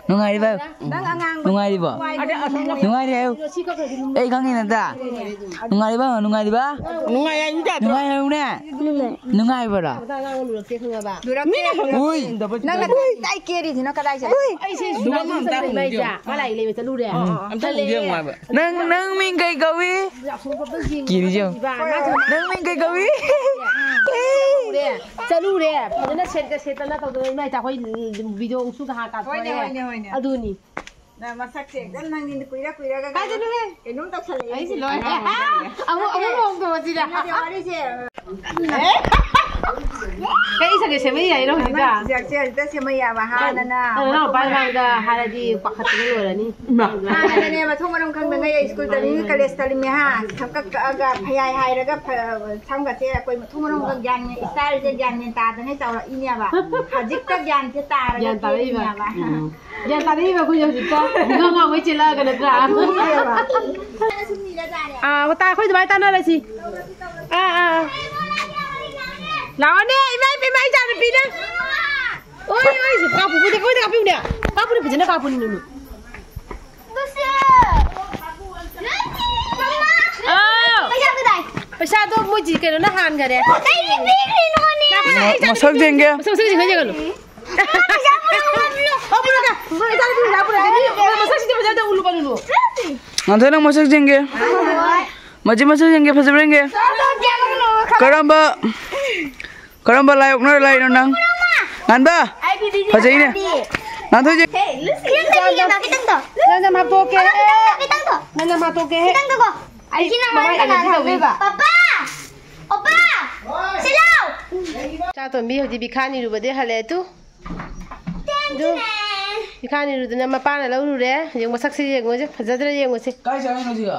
ꯅꯨꯡꯉꯥꯏꯔꯤꯕ? ꯅꯨꯡꯉꯥꯏꯔꯤꯕꯣ? ꯅꯨꯡꯉꯥꯏꯔꯤ ꯍꯥꯏꯌꯨ꯫ ꯑꯩ ꯈꯪꯉꯤ ꯅꯠꯇ꯭ꯔꯥ? ꯅꯨꯡꯉꯥꯏꯔꯤꯕ? ꯅꯨꯡꯉꯥꯏꯔꯤꯕ? ꯅꯨꯡꯉꯥꯏ ꯍꯥꯏꯌꯨꯅꯦ꯫ ꯅꯨꯡꯉꯥꯏꯕ꯭ꯔꯣ? ꯃꯤꯅ ꯍꯪꯉꯛꯄ ꯎꯏ꯫ ꯅꯪꯅ ꯀꯗꯥꯏ ꯀꯦꯔꯤꯁꯤꯅ ꯀꯗꯥꯏ ꯆꯠꯂꯤ? ꯎꯏ꯫ ꯑꯩꯁꯦ ꯁꯨꯃꯥꯏꯅ ꯆꯠꯂꯤꯕ ꯑꯩꯁꯦ꯫ ꯃꯥ ꯂꯥꯏꯔꯤꯛ ꯂꯩꯕ ꯆꯠꯂꯨꯔꯦ꯫ ꯑꯝꯇ ꯎꯒꯦ ꯌꯦꯡꯉꯨ ꯍꯥꯏꯕ꯫ ꯅꯪ, ꯅꯪ ꯃꯤꯡ ꯀꯩ ꯀꯧꯏ? ꯀꯤꯔꯤꯁꯦ ꯌꯦꯡꯉꯨ꯫ ꯅꯪ ꯃꯤꯡ ꯀꯩ ꯀꯧꯏ? ꯆꯠꯂꯨꯔꯦ꯫ ꯆꯠꯂꯨꯔꯦ꯫ ꯐꯖꯅ ꯁꯦꯠꯀ ꯁꯦꯠꯇꯅ ꯇꯧꯗꯅ ꯏꯃꯥ ꯏꯆꯥ ꯑꯩꯈꯣꯏ ꯚꯤꯗꯤꯑꯣ ꯑꯃꯨꯛꯁꯨ ꯉꯥꯏꯍꯥꯛ ꯀꯥꯞꯊꯣꯛꯑꯦ꯫ ꯍꯣꯏꯅꯦ, ꯍꯣꯏꯅꯦ, ꯍꯣꯏꯅꯦ꯫ ꯑꯗꯨꯅꯤ꯫ ꯅꯪ ꯃꯁꯛꯁꯦ ꯍꯦꯛꯇ ꯅꯪꯗꯤ ꯀꯨꯏꯔ ꯀꯨꯏꯔꯒ ꯀꯥꯏꯗꯅꯣꯍꯦ? ꯀꯩꯅꯣꯝ ꯇꯧꯁꯜꯂꯛꯑꯦ꯫ ꯑꯩꯁꯦ ꯂꯣꯏꯔꯦ꯫ ꯑꯉꯥꯡ ꯑꯣꯏꯔꯤꯉꯩꯗ꯫ ꯑꯃꯨꯛ, ꯑꯃꯨꯛ ꯂꯨꯍꯣꯡꯗꯣꯔꯣ ꯁꯤꯗ? ꯅꯠꯇꯦ, ꯋꯥꯔꯤꯁꯦ꯫ ꯀꯩ ꯏꯁꯛꯁꯦ ꯁꯦꯝꯕ ꯌꯥꯏꯔꯣ ꯍꯧꯖꯤꯛꯀ? ꯏꯁꯛꯁꯦ ꯍꯦꯛꯇ ꯁꯦꯝꯕ ꯌꯥꯕ ꯍꯥ, ꯅꯅꯥꯎ꯫ ꯅꯅꯥꯎ ꯅꯨꯄꯥ ꯃꯃꯥꯡꯗ ꯍꯥꯏꯔꯗꯤ ꯄꯥꯈꯠꯇꯅ ꯂꯣꯏꯔꯅꯤ꯫ ꯏꯃꯥ꯫ ꯍꯥꯟꯅꯅꯦ ꯃꯊꯣꯡ ꯃꯔꯝ ꯈꯪꯗꯉꯩ ꯁ꯭ꯀꯨꯜ ꯇꯝꯃꯤꯉꯩ ꯀꯣꯂꯦꯖ ꯇꯝꯃꯤꯉꯩ ꯍꯥ, ꯁꯝꯀꯛ ꯀꯛꯑꯒ ꯐꯌꯥꯏ ꯍꯥꯏꯔꯒ ꯐ-, ꯁꯝꯒꯁꯦ ꯑꯩꯈꯣꯏ ꯃꯊꯣꯡ ꯃꯔꯝ ꯈꯪ-, ꯒ꯭ꯌꯥꯟ ꯃꯦꯟ, ꯏꯁꯇꯥꯏꯜꯁꯦ ꯒ꯭ꯌꯥꯟ ꯃꯦꯟ ꯇꯥꯗꯉꯩ ꯆꯥꯎꯔꯛꯏꯅꯦꯕ꯫ ꯍꯧꯖꯤꯛꯇ ꯒ꯭ꯌꯥꯟꯁꯦ ꯇꯥꯔꯒ ꯒ꯭ꯌꯥꯟ ꯇꯥꯔꯛꯏꯕ꯫ ꯆꯦꯜꯂꯤꯅꯦꯕ꯫ ꯎꯝ꯫ ꯒ꯭ꯌꯥꯟ ꯇꯥꯔꯛꯏꯕ ꯑꯩꯈꯣꯏꯁꯦ ꯍꯧꯖꯤꯛꯇ꯫ ꯏꯉꯥꯎ ꯉꯥꯎꯉꯩ ꯆꯦꯜꯂꯛꯑꯒ ꯅꯠꯇ꯭ꯔꯥ? ꯑꯗꯨꯅꯦꯕ꯫ ꯑꯥ, ꯇꯥ-, ꯑꯩꯈꯣꯏ ꯑꯗꯨꯃꯥꯏꯅ ꯇꯥꯟꯅꯔꯁꯤ꯫ ꯑꯥ, ꯑꯥ, ꯑꯥ꯫ ꯂꯥꯛꯑꯣꯅꯦ, ꯏꯃꯥ, ꯏꯃꯥ, ꯏꯆꯥ ꯅꯨꯄꯤꯅꯦ꯫ ꯑꯣꯏ, ꯑꯣꯏ, ꯀꯥꯞꯄꯨ, ꯀꯥꯞꯄꯨ, ꯀꯥꯞꯄꯤꯌꯨꯅꯦ꯫ ꯀꯥꯞꯄꯨꯅꯦ, ꯐꯖꯅ ꯀꯥꯞꯄꯨꯅꯦ, ꯅꯨꯃꯤꯠ꯫ ꯑꯗꯣ ꯃꯣꯏꯗꯤ ꯀꯩꯅꯣꯅ ꯍꯥꯟꯈꯔꯦ꯫ ꯀꯩꯒꯤ ꯄꯤꯈ꯭ꯔꯤꯅꯣꯅꯦ? ꯃ-, ꯃꯁꯛ ꯌꯦꯡꯒꯦ꯫ ꯃꯁꯛ, ꯃꯁꯛ ꯌꯦꯡꯍꯟꯒꯅꯨ꯫ ꯄꯩꯁꯥ ꯄꯨꯔꯛꯑꯣ, ꯄꯩꯁꯥ ꯄꯨꯔꯛꯑꯣ꯫ ꯑꯣ, ꯄꯨꯔꯛꯑꯒ, ꯄꯨꯔꯛꯑꯒ, ꯏꯆꯥ ꯅꯨꯄꯤ ꯄꯩꯁꯥ ꯄꯨꯔꯛꯑꯒ꯫ ꯃꯤ, ꯃꯤ ꯃꯁꯛꯁꯤꯗꯤ ꯐꯖꯅ ꯎꯠꯂꯨ, ꯎꯠꯂꯨ꯫ ꯉꯥꯟꯊꯣꯏ, ꯅꯪ ꯃꯁꯛ ꯌꯦꯡꯒꯦ꯫ ꯃꯁꯤ ꯃꯁꯛ ꯌꯦꯡꯒꯦ, ꯐꯖꯕ꯭ꯔꯥ ꯌꯦꯡꯒꯦ꯫ ꯀꯔꯝꯕ, ꯀꯔꯝꯕ ꯂꯥꯏ ꯑꯣꯛꯅꯔ ꯂꯥꯛꯏꯅꯣ ꯅꯪ? ꯉꯥꯟꯕ? ꯐꯖꯩꯅꯦ꯫ ꯉꯥꯟꯊꯣꯏꯁꯦ꯫ ꯈꯤꯇꯪ ꯌꯦꯡꯒꯦꯕ, ꯈꯤꯇꯪꯗꯣ꯫ ꯅꯪ ꯅꯝ ꯍꯥꯞꯇꯣꯛꯀꯦ꯫ ꯈꯤꯇꯪꯗꯣ, ꯈꯤꯇꯪꯗꯣ꯫ ꯅꯪ ꯅꯝ ꯍꯥꯞꯇꯣꯛꯀꯦ꯫ ꯈꯤꯇꯪꯗꯣꯀꯣ꯫ ꯑꯩ ꯃꯃꯥꯏ ꯀꯩꯅꯣ ꯇꯧꯕꯤ꯫ ꯄꯄꯥ! ꯑꯣꯄꯥ! ꯁꯤ ꯂꯥꯎ! ꯏꯆꯥꯇꯣꯝꯕꯤ ꯍꯧꯖꯤꯛ ꯕꯤꯈꯥ ꯅꯤꯔꯨꯕꯗꯩ ꯍꯜꯂꯛꯑꯦ ꯇꯨ꯫ ꯇꯦꯟ ꯑꯗꯨ ꯇꯦꯟ꯫ ꯕꯤꯈꯥ ꯅꯤꯔꯨꯗꯅ ꯃꯄꯥꯅ ꯂꯧꯔꯨꯔꯦ꯫ ꯍꯧꯖꯤꯛ ꯃꯁꯛꯁꯦ ꯌꯦꯡꯉꯨꯁꯦ꯫ ꯐꯖꯗ꯭ꯔꯥ ꯌꯦꯡꯉꯨꯁꯦ꯫ ꯀꯥꯏ ꯆꯠꯂꯤꯅꯣ ꯁꯤꯒ?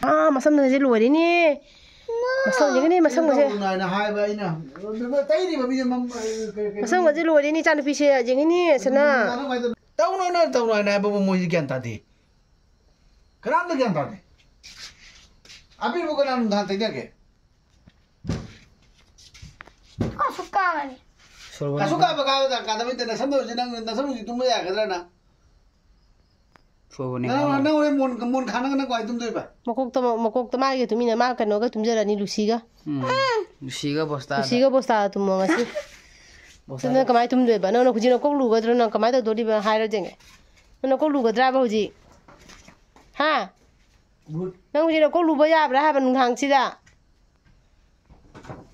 ꯑꯥ, ꯃꯁꯝꯗꯨꯅꯁꯦ ꯂꯣꯏꯔꯦꯅꯦ꯫ ꯃꯁꯝ ꯌꯦꯡꯉꯅꯤ, ꯃꯁꯝꯒꯁꯦ꯫ ꯇꯧꯅꯨ ꯍꯥꯏꯅ ꯍꯥꯏꯕ ꯑꯩꯅ꯫ ꯇꯩꯔꯤꯕ ꯃꯤꯁꯦ ꯃꯝ-, ꯀꯩ-, ꯀꯩ-, ꯃꯁꯝꯒꯁꯦ ꯂꯣꯏꯔꯦꯅꯦ, ꯏꯆꯥꯅꯨꯄꯤꯁꯦ ꯌꯦꯡꯉꯤꯅꯦ, ꯁꯅꯥ꯫ ꯇꯧꯅꯨ ꯍꯥꯏꯅ, ꯇꯧꯅꯨ ꯍꯥꯏꯅ ꯍꯥꯏꯕꯕꯨ ꯃꯣꯏꯁꯦ ꯒ꯭ꯌꯥꯟ ꯇꯥꯗꯦ꯫ ꯀꯅꯥꯝꯇ ꯒ꯭ꯌꯥꯟ ꯇꯥꯗꯦ꯫ ꯑꯄꯤꯕꯨ ꯀꯅꯥ ꯅꯨꯡꯗꯥꯡ ꯇꯩꯅꯒꯦ? ꯀꯁꯨ ꯀꯥꯒꯅꯤ꯫ ꯁꯣꯔꯣꯛ ꯀꯁꯨ ꯀꯥꯕ ꯀꯥꯕ ꯀꯥꯗꯕꯩ ꯅꯠꯇꯦ, ꯅꯁꯝꯗꯣ ꯍꯧꯖꯤꯛ ꯅꯪ, ꯅꯁꯝ ꯍꯧꯖꯤꯛ ꯇꯨꯝꯕ ꯌꯥꯒꯗ꯭ꯔꯥ ꯅꯪ? ꯁꯣꯔꯣꯛꯅꯦ ꯅꯪ, ꯀꯥꯕ꯫ ꯅꯪ ꯍꯣꯔꯦꯟ ꯃꯣꯟ, ꯃꯣꯟ ꯈꯥꯡꯅꯒ ꯅꯪ ꯀꯃꯥꯏꯅ ꯇꯨꯝꯗꯣꯏꯕ? ꯃꯀꯣꯛꯇ, ꯃꯀꯣꯛꯇ ꯃꯥꯒꯤ ꯇꯨꯃꯤꯟꯅ ꯃꯥ ꯀꯩꯅꯣꯒ ꯇꯨꯝꯖꯔꯅꯤ, ꯂꯨꯁꯤꯒ꯫ ꯎꯝ꯫ ꯂꯨꯁꯤꯒ ꯕꯣꯁꯇꯥꯗ꯫ ꯂꯨꯁꯤꯒ ꯕꯣꯁꯇꯥꯗ ꯇꯨꯝꯃꯣ ꯉꯁꯤ꯫ ꯕꯣꯁꯇꯥꯗ꯫ ꯑꯗꯨ ꯅꯪ ꯀꯃꯥꯏꯅ ꯇꯨꯝꯗꯣꯏꯕ? ꯅꯪꯅ ꯍꯧꯖꯤꯛ ꯅꯀꯣꯛ ꯂꯨꯒꯗ꯭ꯔꯣ? ꯅꯪ ꯀꯃꯥꯏꯅ ꯇꯧꯗꯣꯔꯤꯕ? ꯍꯥꯏꯔꯣ ꯌꯦꯡꯒꯦ꯫ ꯅꯪ ꯅꯀꯣꯛ ꯂꯨꯒꯗ꯭ꯔꯥꯕ ꯍꯧꯖꯤꯛ? ꯍꯥ? ꯅꯪ ꯍꯧꯖꯤꯛ ꯅꯀꯣꯛ ꯂꯨꯕ ꯌꯥꯕ꯭ꯔꯥ ꯍꯥꯏꯕ ꯅꯨꯡꯗꯥꯡꯁꯤꯗ?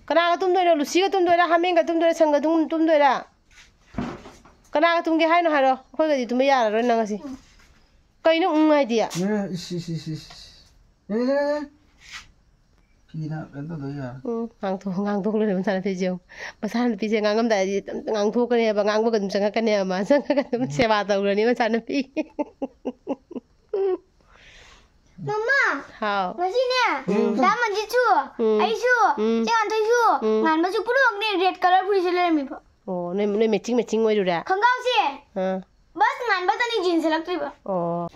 ꯀꯅꯥꯒ ꯇꯨꯝꯗꯣꯏꯅꯣ? ꯂꯨꯁꯤꯒ ꯇꯨꯝꯗꯣꯏꯔꯥ? ꯍꯥꯃꯦꯡꯒ ꯇꯨꯝꯗꯣꯏꯔꯥ? ꯁꯟꯒ ꯇꯨꯝ-, ꯇꯨꯝꯗꯣꯏꯔꯥ? ꯀꯅꯥꯒ ꯇꯨꯝꯒꯦ ꯍꯥꯏꯅꯣ ꯍꯥꯏꯔꯣ? ꯑꯩꯈꯣꯏꯒꯗꯤ ꯇꯨꯝꯕ ꯌꯥꯔꯔꯣꯏ ꯅꯪ ꯉꯁꯤ꯫ ꯀꯩꯅꯣ ꯎꯪ ꯍꯥꯏꯗꯤ? ꯑꯦ, ꯏꯁ, ꯏꯁ, ꯏꯁ, ꯏꯁ꯫ ꯑꯦ, ꯑꯦ, ꯑꯦ꯫ ꯐꯤꯅ ꯀꯩꯅꯣ ꯇꯧꯗꯣꯏ ꯌꯥꯔꯣꯏ꯫ ꯎꯝ, ꯉꯥꯡꯊꯣꯛ-, ꯉꯥꯡꯊꯣꯛ ꯂꯣꯏꯔꯦ ꯃꯆꯥꯅꯨꯄꯤꯁꯦ ꯌꯦꯡꯉꯨ꯫ ꯃꯆꯥꯅꯨꯄꯤꯁꯦ ꯉꯥꯡꯉꯝꯗꯥꯏꯗꯤ ꯑꯗꯨꯝ ꯉꯥꯡꯊꯣꯛꯀꯅꯦꯕ, ꯉꯥꯡꯕꯒ ꯑꯗꯨꯝ ꯆꯪꯉꯛꯀꯅꯦꯕ ꯃꯥ꯫ ꯆꯪꯉꯒ ꯑꯗꯨꯝ ꯁꯦꯕꯥ ꯇꯧꯔꯅꯤ ꯃꯆꯥꯅꯨꯄꯤ꯫ ꯃꯃꯥ, ꯍꯥꯎ꯫ ꯉꯁꯤꯅꯦ, ꯎꯝ꯫ ꯗꯥ ꯃꯟꯖꯤꯠꯁꯨ, ꯎꯝ꯫ ꯑꯩꯁꯨ, ꯎꯝ꯫ ꯆꯦ ꯉꯥꯟꯊꯣꯏꯁꯨ, ꯎꯝ꯫ ꯉꯥꯟꯕꯁꯨ ꯄꯨꯂꯞꯅꯦ red colour ꯐꯨꯔꯤꯠꯁꯦ ꯂꯩꯔꯝꯃꯤꯕ꯫ ꯑꯣ, ꯅꯣꯏ, ꯅꯣꯏ matching matching ꯑꯣꯏꯔꯨꯔꯦ? ꯈꯪꯒꯥꯎꯁꯦ꯫ ꯑꯥ꯫ Bus ꯉꯥꯟꯕꯇꯅꯤ jeans ꯁꯦꯠꯂꯛꯇ꯭ꯔꯤꯕ꯫ ꯑꯣ꯫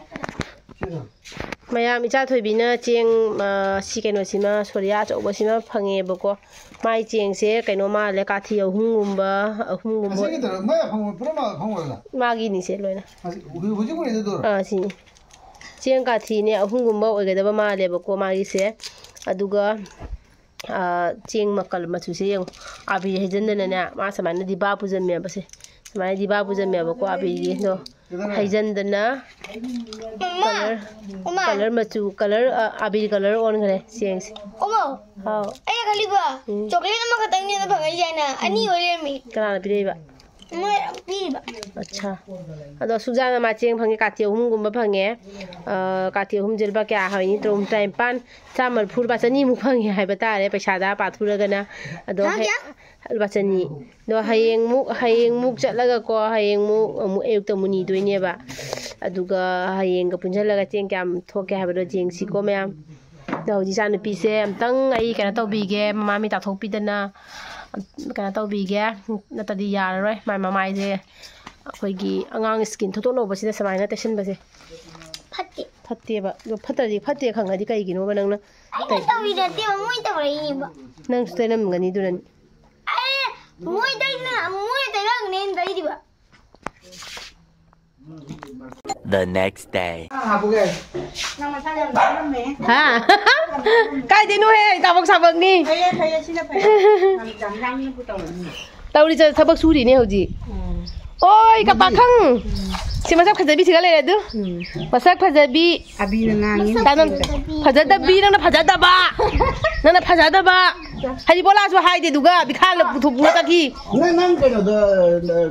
ꯃꯌꯥꯝ, ꯏꯆꯥ ꯊꯣꯏꯕꯤꯅ ꯆꯦꯡ, ꯑ, ꯁꯤ ꯀꯩꯅꯣꯁꯤꯃ, ꯁꯣꯔꯤꯌꯥ ꯑꯆꯧꯕꯁꯤꯃ ꯐꯪꯉꯦꯕꯀꯣ꯫ ꯃꯥꯏ ꯆꯦꯡꯁꯦ ꯀꯩꯅꯣ ꯃꯥꯜꯂꯦ, ꯀꯥꯊꯤ ꯑꯍꯨꯝꯒꯨꯝꯕ, ꯑꯍꯨꯝꯒꯨꯝꯕ꯫ ꯑꯁꯤꯒꯤ ꯇꯧꯔ-, ꯃꯥꯏ ꯑꯐꯪꯕ ꯄꯨꯔꯥ ꯃꯥ ꯑꯐꯪꯕꯔ? ꯃꯥꯒꯤꯅꯤꯁꯦ ꯂꯣꯏꯅ꯫ ꯍꯧꯖꯤꯛ, ꯍꯧꯖꯤꯛ ꯄꯨꯔꯤꯗꯨꯗꯨꯔꯣ? ꯑꯥ, ꯁꯤꯅꯤ꯫ ꯆꯦꯡ ꯀꯥꯊꯤꯅꯦ, ꯑꯍꯨꯝꯒꯨꯝꯕ ꯑꯣꯏꯒꯗꯕ ꯃꯥꯜꯂꯦꯕꯀꯣ ꯃꯥꯒꯤꯁꯦ꯫ ꯑꯗꯨꯒ ꯆꯦꯡ ꯃꯀꯜ ꯃꯆꯨꯁꯦ ꯌꯦꯡꯉꯣ꯫ ꯑꯕꯤꯔ ꯍꯩꯖꯤꯟꯗꯅꯅꯦ, ꯃꯥ ꯁꯨꯃꯥꯏꯅ ꯗꯤꯕꯥ ꯄꯨꯖꯝꯃꯦꯕꯁꯦ꯫ ꯁꯨꯃꯥꯏꯅ ꯗꯤꯕꯥ ꯄꯨꯖꯝꯃꯦꯕꯀꯣ ꯑꯕꯤꯔꯒꯤꯗꯣ꯫ ꯍꯩꯖꯤꯟꯗꯅ ꯀꯂꯔ ꯃꯆꯨ, ꯀꯂꯔ, ꯑꯕꯤꯔ ꯀꯂꯔ ꯑꯣꯟꯈ꯭ꯔꯦ ꯆꯦꯡꯁꯦ꯫ ꯍꯥꯎ꯫ ꯑꯩꯅ ꯈꯜꯂꯤꯕ ꯎꯝ꯫ ꯆꯣꯀ꯭ꯂꯦꯠ ꯑꯃꯈꯛꯇꯪꯅꯦꯅ ꯐꯪꯉꯛꯏꯁꯦ ꯍꯥꯏꯅ ꯑꯅꯤ ꯑꯣꯏ ꯂꯩꯔꯝꯃꯤ꯫ ꯀꯅꯥꯅ ꯄꯤꯔꯛꯏꯕ? ꯃꯣꯏ ꯄꯤꯔꯤꯕ꯫ ꯑꯠꯁꯥ꯫ ꯑꯗꯣ ꯁꯨꯖꯥꯅ ꯃꯥ ꯆꯦꯡ ꯐꯪꯉꯦ, ꯀꯥꯇꯤ ꯑꯍꯨꯝꯒꯨꯝꯕ ꯐꯪꯉꯦ꯫ ꯑ, ꯀꯥꯇꯤ ꯑꯍꯨꯝꯁꯦ ꯂꯨꯄꯥ ꯀꯌꯥ ꯍꯥꯏꯅꯤ? ꯇꯔꯨꯛ, ꯇꯔꯥꯅꯤꯄꯥꯟ, ꯆꯥꯝꯃ ꯃꯔꯤꯐꯨ, ꯂꯨꯄꯥ ꯆꯅꯤꯃꯨꯛ ꯐꯪꯉꯦ ꯍꯥꯏꯕ ꯇꯥꯔꯦ, ꯄꯩꯁꯥꯗ ꯄꯥꯊꯣꯛꯑꯒꯅ꯫ ꯑꯗꯣ ꯍꯥ, ꯍꯌꯦ-, ꯀꯌꯥ? ꯂꯨꯄꯥ ꯆꯅꯤ꯫ ꯑꯗꯣ ꯍꯌꯦꯡꯃꯨꯛ, ꯍꯌꯦꯡꯃꯨꯛ ꯆꯠꯂꯒꯀꯣ, ꯍꯌꯦꯡꯃꯨꯛ ꯑꯃꯨꯛ ꯑꯌꯨꯛꯇ ꯑꯃꯨꯛ ꯅꯤꯗꯣꯏꯅꯦꯕ꯫ ꯑꯗꯨꯒ ꯍꯌꯦꯡꯒ ꯄꯨꯟꯁꯤꯜꯂꯒ ꯆꯦꯡ ꯀꯌꯥꯝ ꯊꯣꯛꯀꯦ ꯍꯥꯏꯕꯗꯣ ꯌꯦꯡꯁꯤꯀꯣ ꯃꯌꯥꯝ꯫ ꯑꯗꯣ ꯍꯧꯖꯤꯛ ꯏꯆꯥꯅꯨꯄꯤꯁꯦ ꯑꯝꯇꯪ ꯑꯩ ꯀꯩꯅꯣ ꯇꯧꯕꯤꯒꯦ, ꯃꯃꯥ ꯃꯤ ꯇꯥꯊꯣꯛꯄꯤꯗꯅ ꯀꯩꯅꯣ ꯇꯧꯕꯤꯒꯦ, ꯅꯠꯇ꯭ꯔꯗꯤ ꯌꯥꯔꯔꯣꯏ꯫ ꯃꯥꯏ ꯃꯃꯥꯏꯁꯦ ꯑꯩꯈꯣꯏꯒꯤ ꯑꯉꯥꯡ ꯁ꯭ꯀꯤꯟ ꯊꯣꯛꯇꯣꯛꯅꯧꯕꯁꯤꯗ ꯁꯨꯃꯥꯏꯅ ꯇꯩꯁꯟꯕꯁꯦ ꯐꯠꯇꯦ꯫ ꯐꯠꯇꯦꯕ꯫ ꯑꯗꯣ ꯐꯠꯇ꯭ꯔꯗꯤ ꯐꯠꯇꯦ ꯈꯪꯉꯗꯤ ꯀꯩꯒꯤꯅꯣꯕ ꯅꯪꯅ ꯑꯩꯅ ꯇꯧꯔꯤ ꯅꯠꯇꯦꯕ, ꯃꯣꯏ ꯇꯧꯔꯛꯏꯅꯦꯕ꯫ ꯅꯪꯁꯨ ꯇꯩꯔꯝꯒꯅꯤ ꯑꯗꯨꯅꯅꯤ꯫ ꯑꯦ, ꯃꯣꯏ ꯇꯩꯗꯅ, ꯃꯣꯏ ꯇꯩꯔꯛꯑꯒꯅꯦ ꯑꯩꯅ ꯇꯩꯔꯤꯕ꯫ The next day. ꯍꯥ? ꯀꯥꯏꯗꯩꯅꯣꯍꯦ? ꯇꯥꯕꯛ ꯁꯥꯕꯛꯅꯤ꯫ ꯐꯩꯌꯦ, ꯐꯩꯌꯦ, ꯁꯤꯅ ꯐꯩꯌꯦ꯫ ꯌꯥꯝ ꯌꯥꯝꯅꯕꯨ ꯇꯧꯔꯅꯤ꯫ ꯇꯧꯔꯤꯁꯦ ꯊꯕꯛ ꯁꯨꯔꯤꯅꯦ ꯍꯧꯖꯤꯛ꯫ ꯎꯝ꯫ ꯑꯣꯏ, ꯀꯄꯥꯈꯪ꯫ ꯎꯝ꯫ ꯁꯤ ꯃꯁꯛ ꯐꯖꯕꯤꯁꯤꯒ ꯂꯩꯔꯦ ꯑꯗꯨ꯫ ꯎꯝ꯫ ꯃꯁꯛ ꯐꯖꯕꯤ꯫ ꯑꯕꯤꯅ ꯉꯥꯡꯉꯤ꯫ ꯇꯥꯅꯝ-, ꯐꯖꯗꯕꯤ, ꯅꯪꯅ ꯐꯖꯗꯕ꯫ ꯅꯪꯅ ꯐꯖꯗꯕ꯫ ꯍꯥꯏꯗꯤ ꯕꯣꯂꯥꯁꯨ ꯍꯥꯏꯗꯦ, ꯑꯗꯨꯒ ꯕꯤꯈꯥ ꯄꯨꯊꯣꯛꯄꯨ ꯆꯠꯈꯤ꯫ ꯅꯪ, ꯅꯪ ꯀꯩꯅꯣꯗ,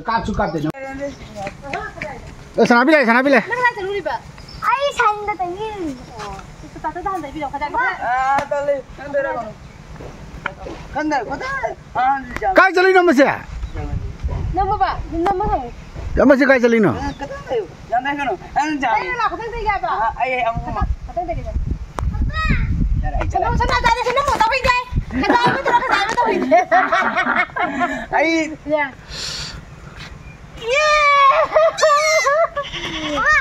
ꯀꯥꯞꯁꯨ ꯀꯥꯞꯇꯦ ꯅꯪ꯫ ꯑꯦ, ꯁꯅꯥꯕꯤ ꯂꯩ, ꯁꯅꯥꯕꯤ ꯂꯩ꯫ ꯅꯪ ꯀꯗꯥꯏ ꯆꯠꯂꯨꯔꯤꯕ? ꯑꯩ ꯁꯟꯗ ꯇꯩꯅꯤꯡꯉꯤꯅꯤ꯫ ꯑꯣ, ꯇꯥꯇꯣꯗ ꯍꯥꯟꯅ ꯇꯩꯕꯤꯔꯣ, ꯀꯗꯥꯏ? ꯑꯥ, ꯇꯜꯂꯦ꯫ ꯅꯪ ꯇꯩꯔꯛꯀꯅꯨ꯫ ꯀꯥꯏ ꯆꯠꯂꯤꯅꯣ ꯃꯁꯦ? ꯅꯝꯃꯣꯕ, ꯅꯝꯃꯣ ꯍꯪꯉꯨ꯫ ꯃꯁꯤ ꯀꯥꯏ ꯆꯠꯂꯤꯅꯣ? ꯅꯪ ꯈꯤꯇꯪ ꯂꯩꯌꯨ꯫ ꯌꯥꯝ ꯂꯩꯒꯅꯨ꯫ ꯑꯩ ꯑꯗꯨꯝ ꯆꯥꯒꯦ꯫ ꯑꯩ ꯂꯥꯛꯑꯣ, ꯈꯤꯇꯪ ꯇꯩꯒꯦ ꯍꯥꯏꯕ꯫ ꯑꯥ, ꯑꯩ ꯑꯃꯨꯛ ꯈꯤꯇꯪ, ꯈꯤꯇꯪ ꯇꯩꯒꯦ꯫ ꯌꯥꯔꯦ, ꯑꯩ ꯆꯠꯂꯒꯦ꯫ ꯁꯅꯥ, ꯁꯅꯥ, ꯇꯥꯗꯦ, ꯁꯅꯥ, ꯇꯧ ꯍꯩꯗꯦ꯫ ꯈꯖꯥꯏ ꯑꯃ ꯇꯧꯔꯣ, ꯈꯖꯥꯏ ꯑꯃ ꯇꯧ ꯍꯩꯗꯦ꯫ ꯑꯩ ꯌꯥ꯫ ꯌꯦ!